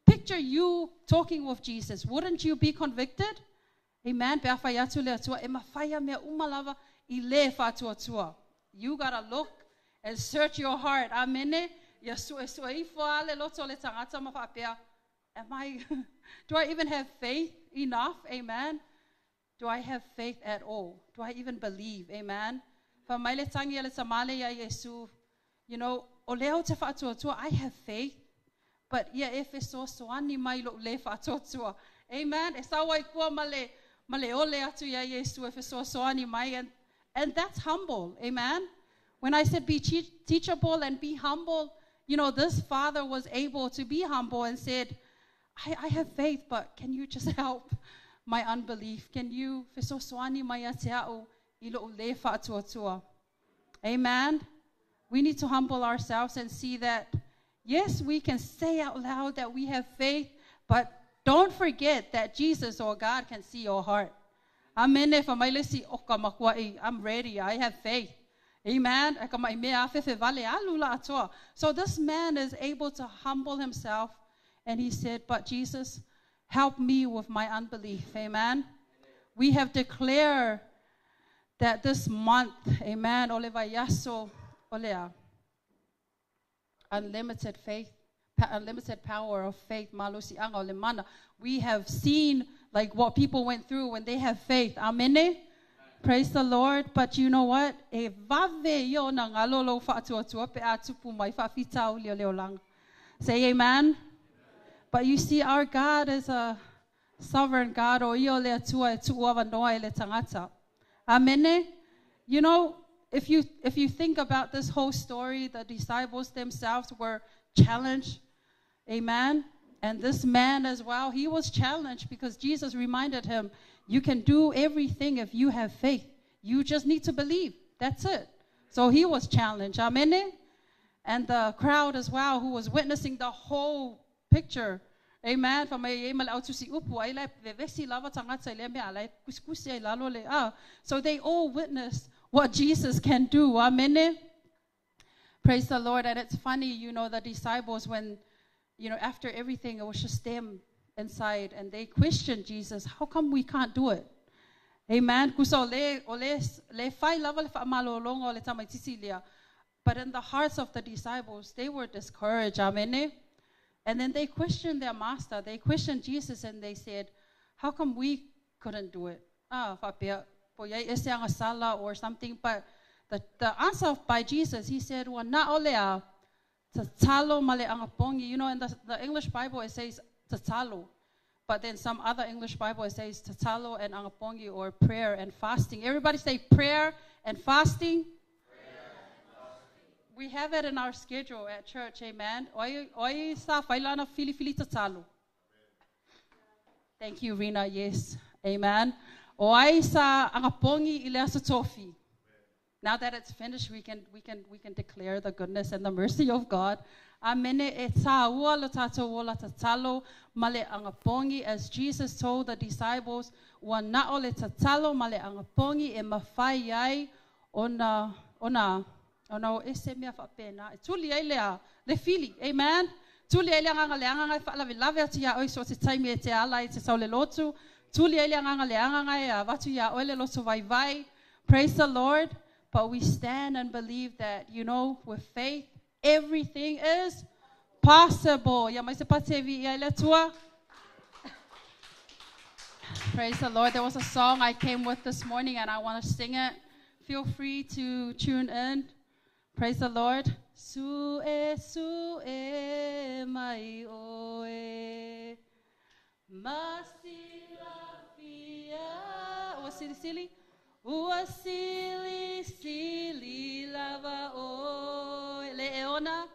picture you talking with Jesus. Wouldn't you be convicted? Amen. Pe awhai atu le atua, e mawhaia mea umalava i le whaatuatua. You gotta look and search your heart. Amen. Ia sue sue ifo ale loto le tangata ma whaapea. Am I, do I even have faith enough? Amen. Do I have faith at all? Do I even believe? Amen. Fa mai le tangi le tamale ia Yesu. You know, o leo te whaatuatua, I have faith. But ia e feso soani mai lo le whaatuatua. Amen. E sawa i kua male ole atu ia Yesu e feso soani mai. And that's humble. Amen. When I said be teachable and be humble, you know, this father was able to be humble and said, I have faith, but can you just help my unbelief? Can you fesosoani mai atea'u i lo'u le fa'atuatua? Amen. We need to humble ourselves and see that, yes, we can say out loud that we have faith, but don't forget that Jesus or God can see your heart. Amen. I'm ready. I have faith. Amen. So this man is able to humble himself, and he said, but Jesus, Help me with my unbelief. Amen. We have declared that this month, amen, o le vaiaso, o lea, unlimited faith, unlimited power of faith, malosi'aga o le mana. We have seen like what people went through when they have faith. Amen. Praise the Lord. But you know what? E vave ia ona galo lou fa'atuatua pe a tupu mai fa'afitauli o le olaga. Say amen. But you see, our God is a sovereign God. O ia o le Atua e tu'uavanoa i le tagata. Amen. You know, if you think about this whole story, the disciples themselves were challenged. Amen. And this man as well, he was challenged because Jesus reminded him, "You can do everything if you have faith. You just need to believe. That's it." So he was challenged. Amen. And the crowd as well, who was witnessing the whole picture. Amen. Fa mai e ma le autusi upu ai le vevesi lava tagata i le mea ala e kusikusi ai lalo le ah. So they all witnessed what Jesus can do. Amen. Praise the Lord. And it's funny, the disciples, when, after everything, it was just them inside, and they questioned Jesus, "How come we can't do it?" Amen. Kusa o le, le fai lava le whaamalolonga o le tamaititi lea. But in the hearts of the disciples, they were discouraged. Amen. And then they questioned their master. They questioned Jesus and they said, "How come we couldn't do it?" Ah, faapea, po iai ese agasala or something. But the answer by Jesus, he said, "Ua na o lea, tatalo ma le agapogi." In the English Bible, it says tatalo. But then some other English Bible, it says tatalo and agapogi, or prayer and fasting. Everybody say prayer and fasting. We have it in our schedule at church, amen. Oi, oi sa failana fili fili tatalo. Thank you, Rina. Yes, amen. O ai sa agapogi i le aso tofi. Now that it's finished, we can declare the goodness and the mercy of God. Amen. E tāua lo tātou o la tatalo ma le agapogi, as Jesus told the disciples, ua na o le tatalo ma le agapogi e mafai ai ona o ese mea faapena. E tuli ai lea, le fili. Amen. Tuli ai le agaga le agaga e faalavelave atu iā oe so o te taimi e te ala i te sau le lotu. Tuli ai le agaga le agaga e avatu iā oe le loto vaivai. Praise the Lord. But we stand and believe that with faith, everything is possible. Ia mai se patevi ia le Atua. Praise the Lord. There was a song I came with this morning and I want to sing it. Feel free to tune in. Praise the Lord. Su e su e mai oe. Masilafia. Ua sili sili. Ua sili sili lava oe. Le e ona.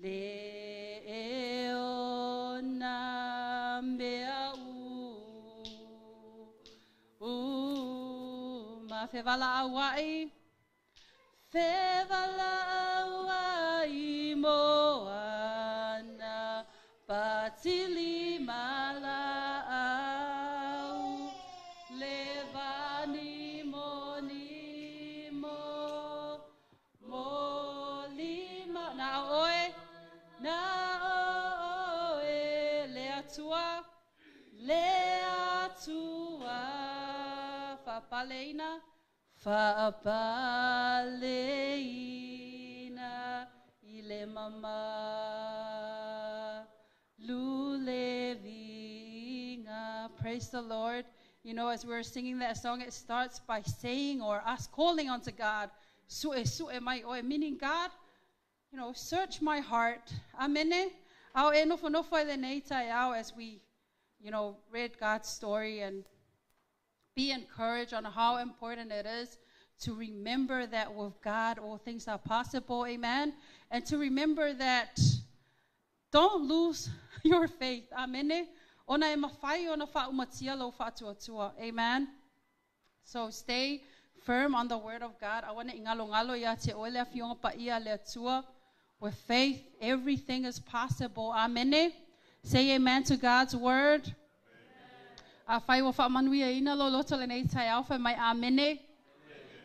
Le e ona mea u. U ma fe vala auai. Fe vala auai moana. Patili mala au. Le vani mo ni mo. Mo lima. Na oe. Na oe. Le atua. Le atua. Fa'apaleina. Fa'apaleina. I le mamalu le viiga. Praise the Lord. As we were singing that song, it starts by saying or us calling unto God, Su'e, su'e mai oe, meaning God, search my heart. Amen. Ao e nofo nofo i lenei taeao as we read God's story and be encouraged on how important it is to remember that with God all things are possible. Amen. And to remember that don't lose your faith. Amen. Ona e mafai ona fa'aumatia lou fa'atuatua. Amen. So stay firm on the word of God. Aua ne i galogalo ia te oe le afioga paia le Atua. With faith, everything is possible. Amen. Say amen to God's word. Afai ua fa'amanuiaina lou loto lenei taeao fai mai amene.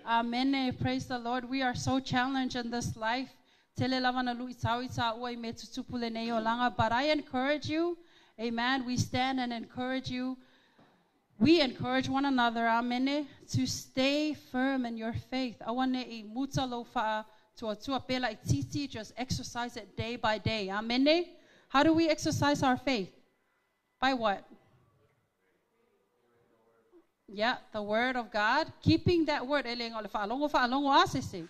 Amen. Praise the Lord. We are so challenged in this life. Tele lava na lu'itau i tāua i mea tutupu lenei olaga. But I encourage you Amen. We stand and encourage you. We encourage one another, amen, to stay firm in your faith. Awane i muta lo fa'a tua tua pela i titi, just exercise it day by day. Amen. How do we exercise our faith? By what? Yeah, the word of God. Keeping that word. Ele ngole fa'alongo, fa'alongo asese.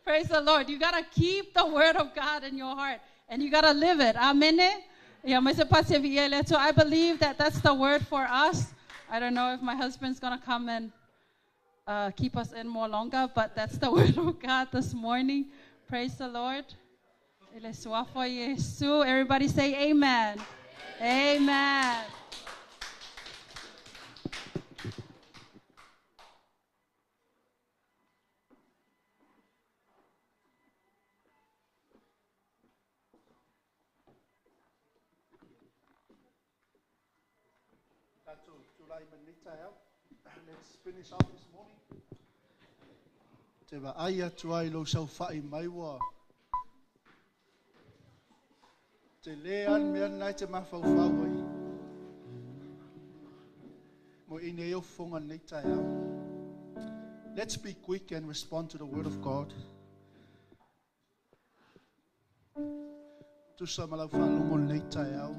Praise the Lord. You got to keep the word of God in your heart and you got to live it. Amen. Yeah, so I believe that that's the word for us. I don't know if my husband's going to come and keep us in more longer, but that's the word of God this morning. Praise the Lord. Everybody say amen. Amen. Let's finish up this morning. Te vaai atu ai lo sau whai mai wa. Te le an mea nai te mawhauwhau ai. Mo ine o whonga nei tai au. Let's be quick and respond to the word of God. Tusa malau whalongo nei tai au.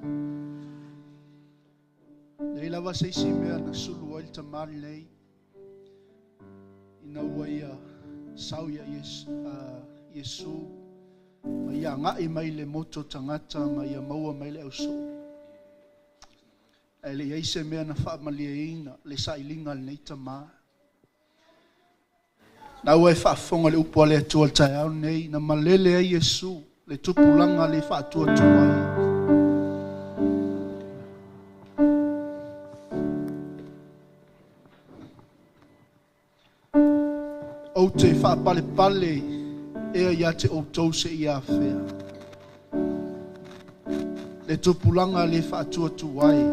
Nei lava se isi mea na sulu ai le tamali nei. Ina ua ia sau ia Iesu. Ma ia ngai mai le moto tangata ma ia maua mai le auso. Ae le iai se mea na faamaliaina le sailiga lenei tamā. Na ua e faafofoga le upu a le Atua le taeao nei, na malele ai Iesu le tupulaga le faatuatua ai. Ou te faapalepale ea ia te outou se ia afea. Le tupulaga le faatuatua ai.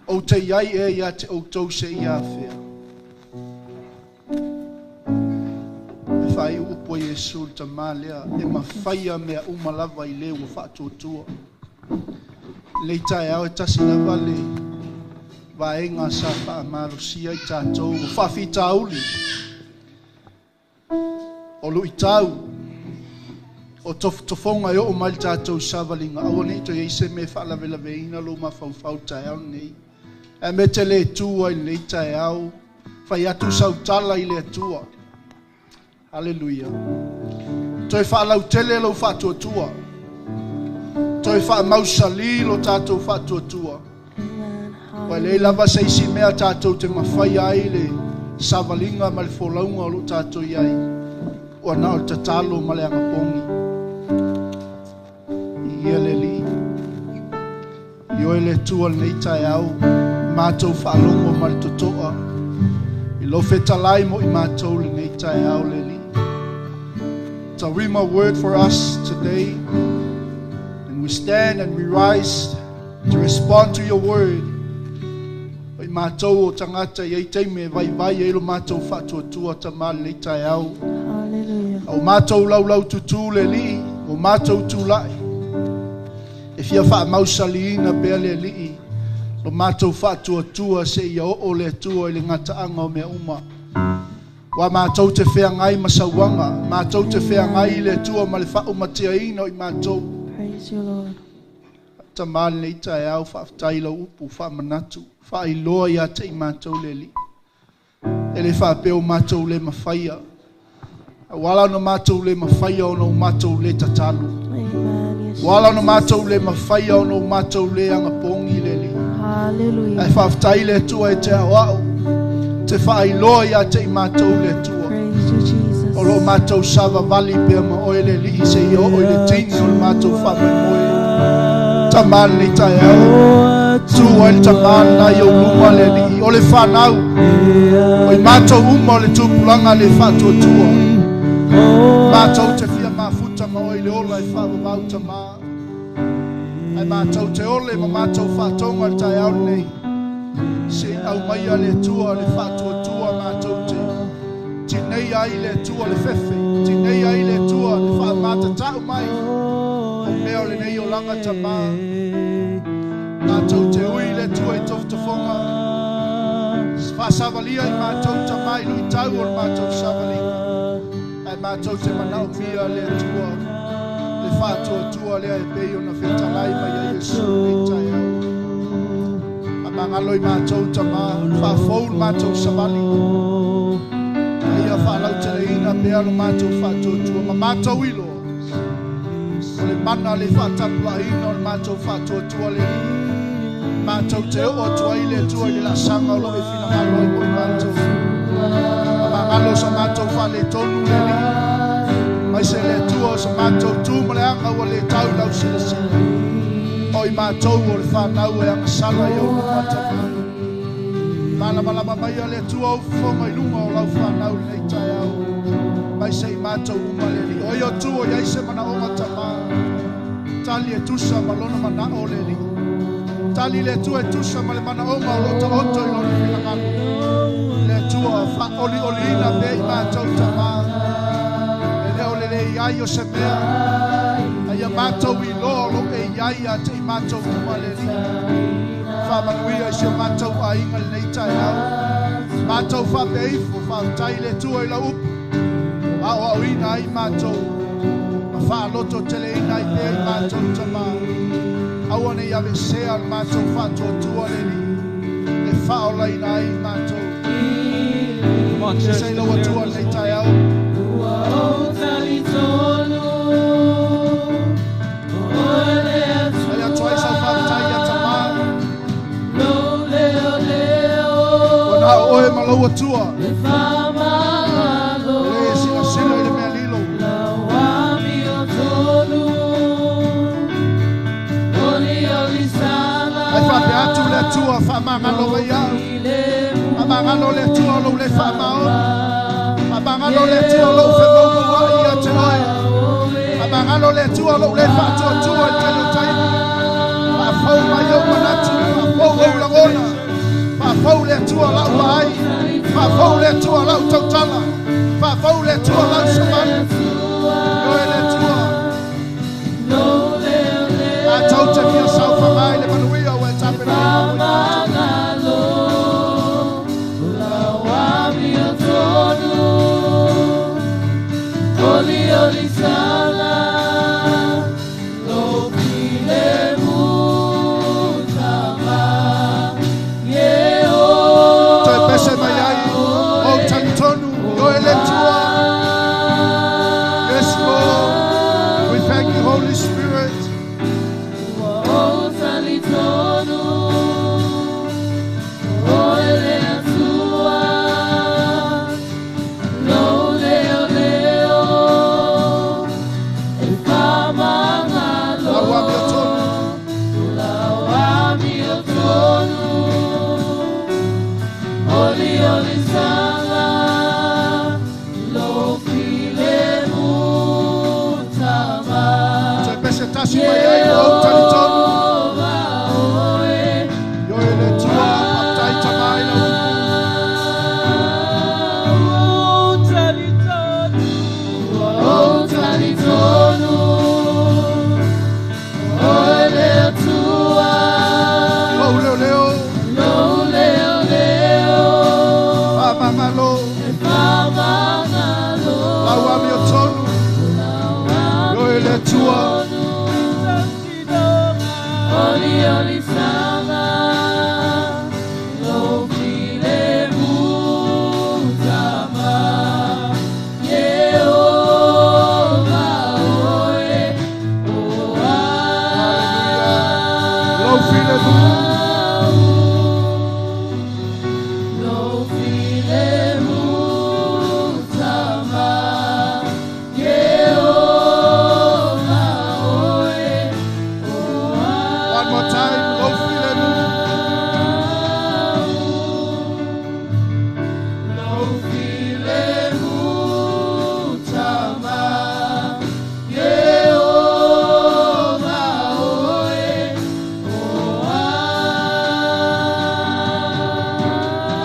Ou te iai ea ia te outou se ia afea. E whai upo Iesu le tamā lea, e mawhaia mea uma lava i le ua faatuatua. Lei taeao e tasi lava le vaega sa faamalosia i tātou, o faafitauli, o luitau, o tofotofoga e oo mai le tātou savaliga. Aua nei toe iai se mea faalavelaveina lou mafaufau taeao lenei. Ae me te le tu ai lenei taeao, fai atu sautala i le Atua. Haleluia. Toe faalautele lou faatuatua. Toe faamausali lo tātou faatuatua. Ua lei lava se isi mea tātou te mawhai ai le savaliga ma le folauga o loo tātou iai. Ua na o le tatalo ma le agapogi. Ia le Alii. I oe le Atua lenei taeao, mātou faalogo ma le totoa. I lou fetalai mo i mātou lenei taeao le Alii. It's a Rhema word for us today. And we stand and we rise to respond to your word. O i mātou o tangata i ei teime vai vai e lo mātou faatuatua tamā lenei taeao. Hallelujah. O mātou laulau tutu le Alii, o mātou tūlai. E fia faamausaliina pea le Alii, lo mātou faatuatua se ia oo le Atua i le gataaga o mea uma. Ua mātou te feagai ma sauaga, mātou te feagai i le Atua ma le faaumateaina o i mātou. Praise you, Lord. Tamā lenei taeao faafetai lau upu faamanatu, faailoa ia te i mātou le Alii. E le faapea o mātou le mafaia. Ua ala ona mātou le mafaia ona o mātou le tatalo. Amen. Yes. Ua ala ona mātou le mafaia ona o mātou le agapogi le Alii. Hallelujah. Ae faafetai le Atua e te aoao, te faailoa ia te i mātou le Atua. Praise you, Jesus. O lo mātou savavali pea ma oe le Alii se ia oo i le teine o le mātou faamoemoe. Tamā lenei taeao, tu ai le tamā lena i ou luma le Alii. O le whanau, o i mātou uma o le tupulaga le faatuatua. Mātou te fia mafuta ma oe le ola e faavavau tamā. Ae mātou te ole ma mātou faatoga le taeao lenei. Se i aumaia le Atua le faatuatua mātou te. Tinei ai le Atua le fefe, tinei ai le Atua le faamaoni. faatatau mai o mea o lenei olaga tamā. Matou te ui le Atua i tofotofoga. Faasavalia i matou tamā i luitau o le matou savaliga. Ae matou te manaomia le Atua le faatuatua lea e pei ona fetalai mai ai Iesu lenei taeao. Faamagalo i matou tamā, faafou le matou savali. A ia faalauteleina pea lo matou faatuatua ma matou iloa. O le mana le faatapulaaina o le matou faatuatua le Alii. Matou te oo atu ai le Atua i le laasaga o loo e finagalo ai mo i matou. Faamagalo sa matou faaletonu le Alii. Mai se le Atua o sa matou tu ma le aga ua le tau lau silasila. O i matou o le fanau e agasala i ou luma tamā. Malamalama mai le Atua ou fofoga i luga o lau fanau lenei taeao. Mai se i matou uma le Alii. O ai o tu o i ai se manaoga tamā. Tali e tusa ma lona manao le Alii. Tali le Atua e tusa ma le manaoga o loo taoto i lona finagalo. Le Atua faaolioliina pea i matou tamā. E le o le le iai o se mea. A ia matou iloa o loo e iai ia te i matou uma le Alii. Faamanuia i si o matou aiga lenei taeao. Matou faapea ifo, faafetai le Atua i lau upu. Aoaoina ai matou. Ma faalototeleina ai pea i matou tamā. Aua nei aveesea le matou faatuatua le Alii. E faaolaina ai matou. Come on, church. Sei lau Atua lenei taeao. Ua ou talitonu, o le Ai atu ai sau faafetai ia tamā. Lou leo leo, Ua na o oe ma lau Atua. e faamagalo. E le silasila i le mea lilo. Lau amiotonu, olioli sala. Ai faapea atu le Atua faamagalo mai au. Faamagalo le Atua lou le faamaoni. Faamagalo le Atua lou femaumauai ia te oe. Faamagalo le Atua lou le faatuatua i le tele o taimi. Faafou mai ou manatu, faafou ou lagona. Faafou le Atua lau vaai. Faafou le Atua lau tautala. Faafou le Atua lau savali. Ioe le Atua. Lou leo leo, Matou te fia saofaga i le manuia ua e tapenaina mo i matou. faamagalo. Lau amiotonu, olioli sala. Lou filemu tama, Toe pese mai ai, ou talitonu, ioe le Atua. Yes, Lord. We thank you, Holy Spirit. Ua ou talitonu, oe le Atua. Lou leo leo, e faamagalo. Lau amiotonu. Lau amiotonu, olioli sala, lou filemu tama. Toe pese tasi mai ai, ua ou talitonu. Jehovah, oe, Ioe le Atua, faafetai tamā i lau upu. Ua ou talitonu, oe le Atua. Lou leo leo, Lou leo leo, faamagalo, e faamagalo. lau amiotonu. Ioe le Atua. Oli oli sala, lou filemu tama. Jehovah, oe, oa. Lou filemu. Lou filemu tama. Jehovah, oe, oa. One more time, lou filemu. Lou filemu tama. Jehovah, oe, oa.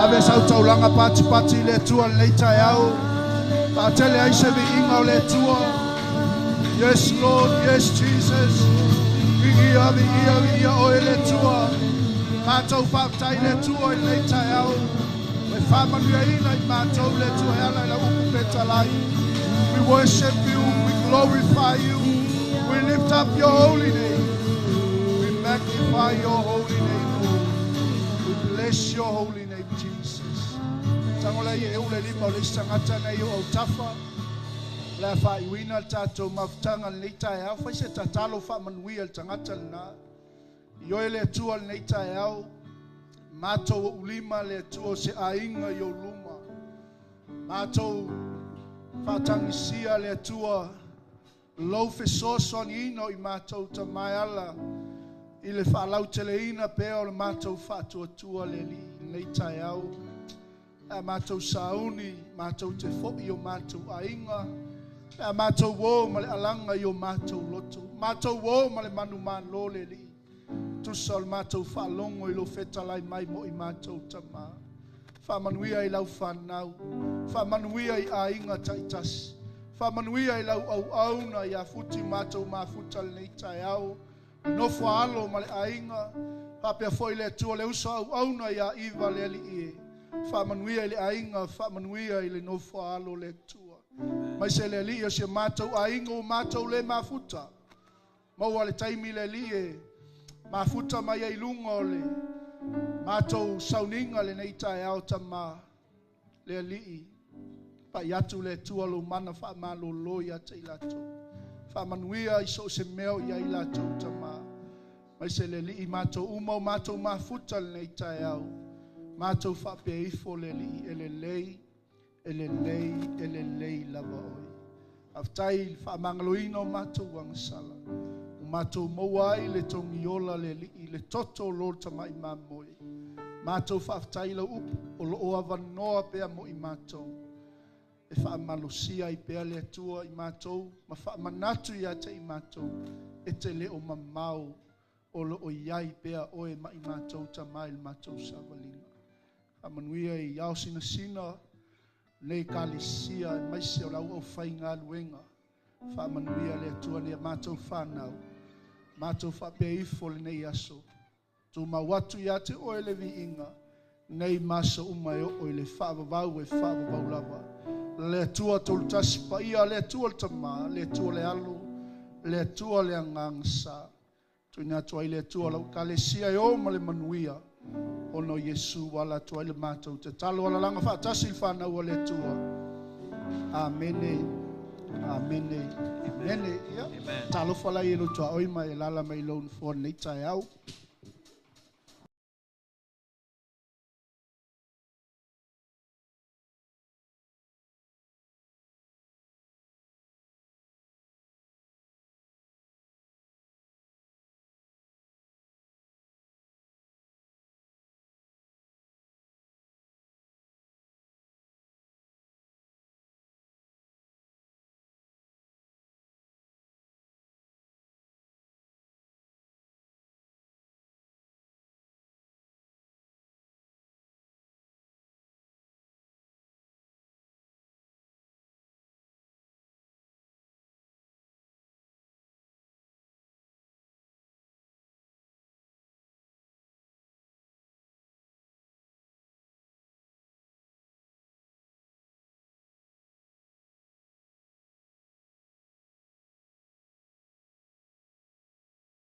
Ave sau taulaga patipati i le Atua lenei taeao. Faatele ai se viiga o le Atua. Yes, Lord. Yes, Jesus. Viia, viia, viia oe le Atua. Mātou whaatai le Atua i lenei taeao. E whaamanuiaina i mātou le Atua e ala i lau upu fetalai. We worship you. We glorify you. We lift up your holy name. We magnify your holy name, Lord. We bless your holy name, Jesus. Tangola i e ule lima o le isi tagata nei o autafa. O le a faaiuina le tatou mafutaga lenei taeao. Fai se tatalo faamanuia i le tagata lenā. I oe le Atua lenei taeao. Matou o ulima le Atua o se aiga i ou luma. Matou faatagisia le Atua lou fesoasoaniina o i matou Tama e ala i le faalauteleina pea o le matou faatuatua le Alii i lenei taeao. Pe a matou sauni, matou te foi i o matou aiga, pe a matou o ma le alaga i o matou loto, matou o ma le manumalo le Alii, tusa o le matou faalogo i lou fetalai mai mo i matou Tama. Faamanuia i lau fanau, faamanuia i aiga taitasi, faamanuia i lau auauna ia Futi matou mafuta lenei taeao, le nofo a alo ma le aiga, faapea foi le Atua le uso auauna ia Iva le Alii e. Faamanuia i le aiga, faamanuia i le nofo a alo le Atua. Aemaise le Alii o si o matou aiga ua matou le mafuta. Maua le taimi le Alii e mafuta mai ai i luga o le matou sauniga lenei taeao Tama le Alii. Pai atu le Atua lou mana faamalolo ia te i latou. Faamanuia i so o se mea o i ai latou Tama. Aemaise le Alii matou uma o matou mafuta lenei taeao. Matou faapea ifo le Alii e lelei, e lelei, e lelei lava oe. Faafetai i le faamagaloina o matou agasala. Ua matou maua ai le togiola le Alii, le toto o lo tamai mamoe. Matou faafetai i lau upu o lo o avanoa pea mo i matou. E faamalosia ai pea le Atua i matou ma faamanatu ia te i matou e te le o mamao o lo o i ai pea oe ma i matou Tama i le matou savaliga. Faamanuia i ao sinasina lenei Ekalesia aemaise o le auaufaigaluega. Faamanuia le Atua nei a matou fanau. Matou faapea ifo lenei aso. Tumau atu ia te oe le viiga nei ma aso uma e oo i le faavavau e faavavau lava. Le Atua Tolutasi Paia, le Atua le Tama, le Atua le Alo, le Atua le Agaga Sa. Tuuina atu ai le Atua lau Ekalesia e o ma le manuia, ona o Iesu ua ala atu ai le matou tatalo alalaga faatasi i le fanau a le Atua. Amene. Amene. Amene. Ia. Talofa lai e lo tuaoi ma e lala mai lou nofoa lenei taeao.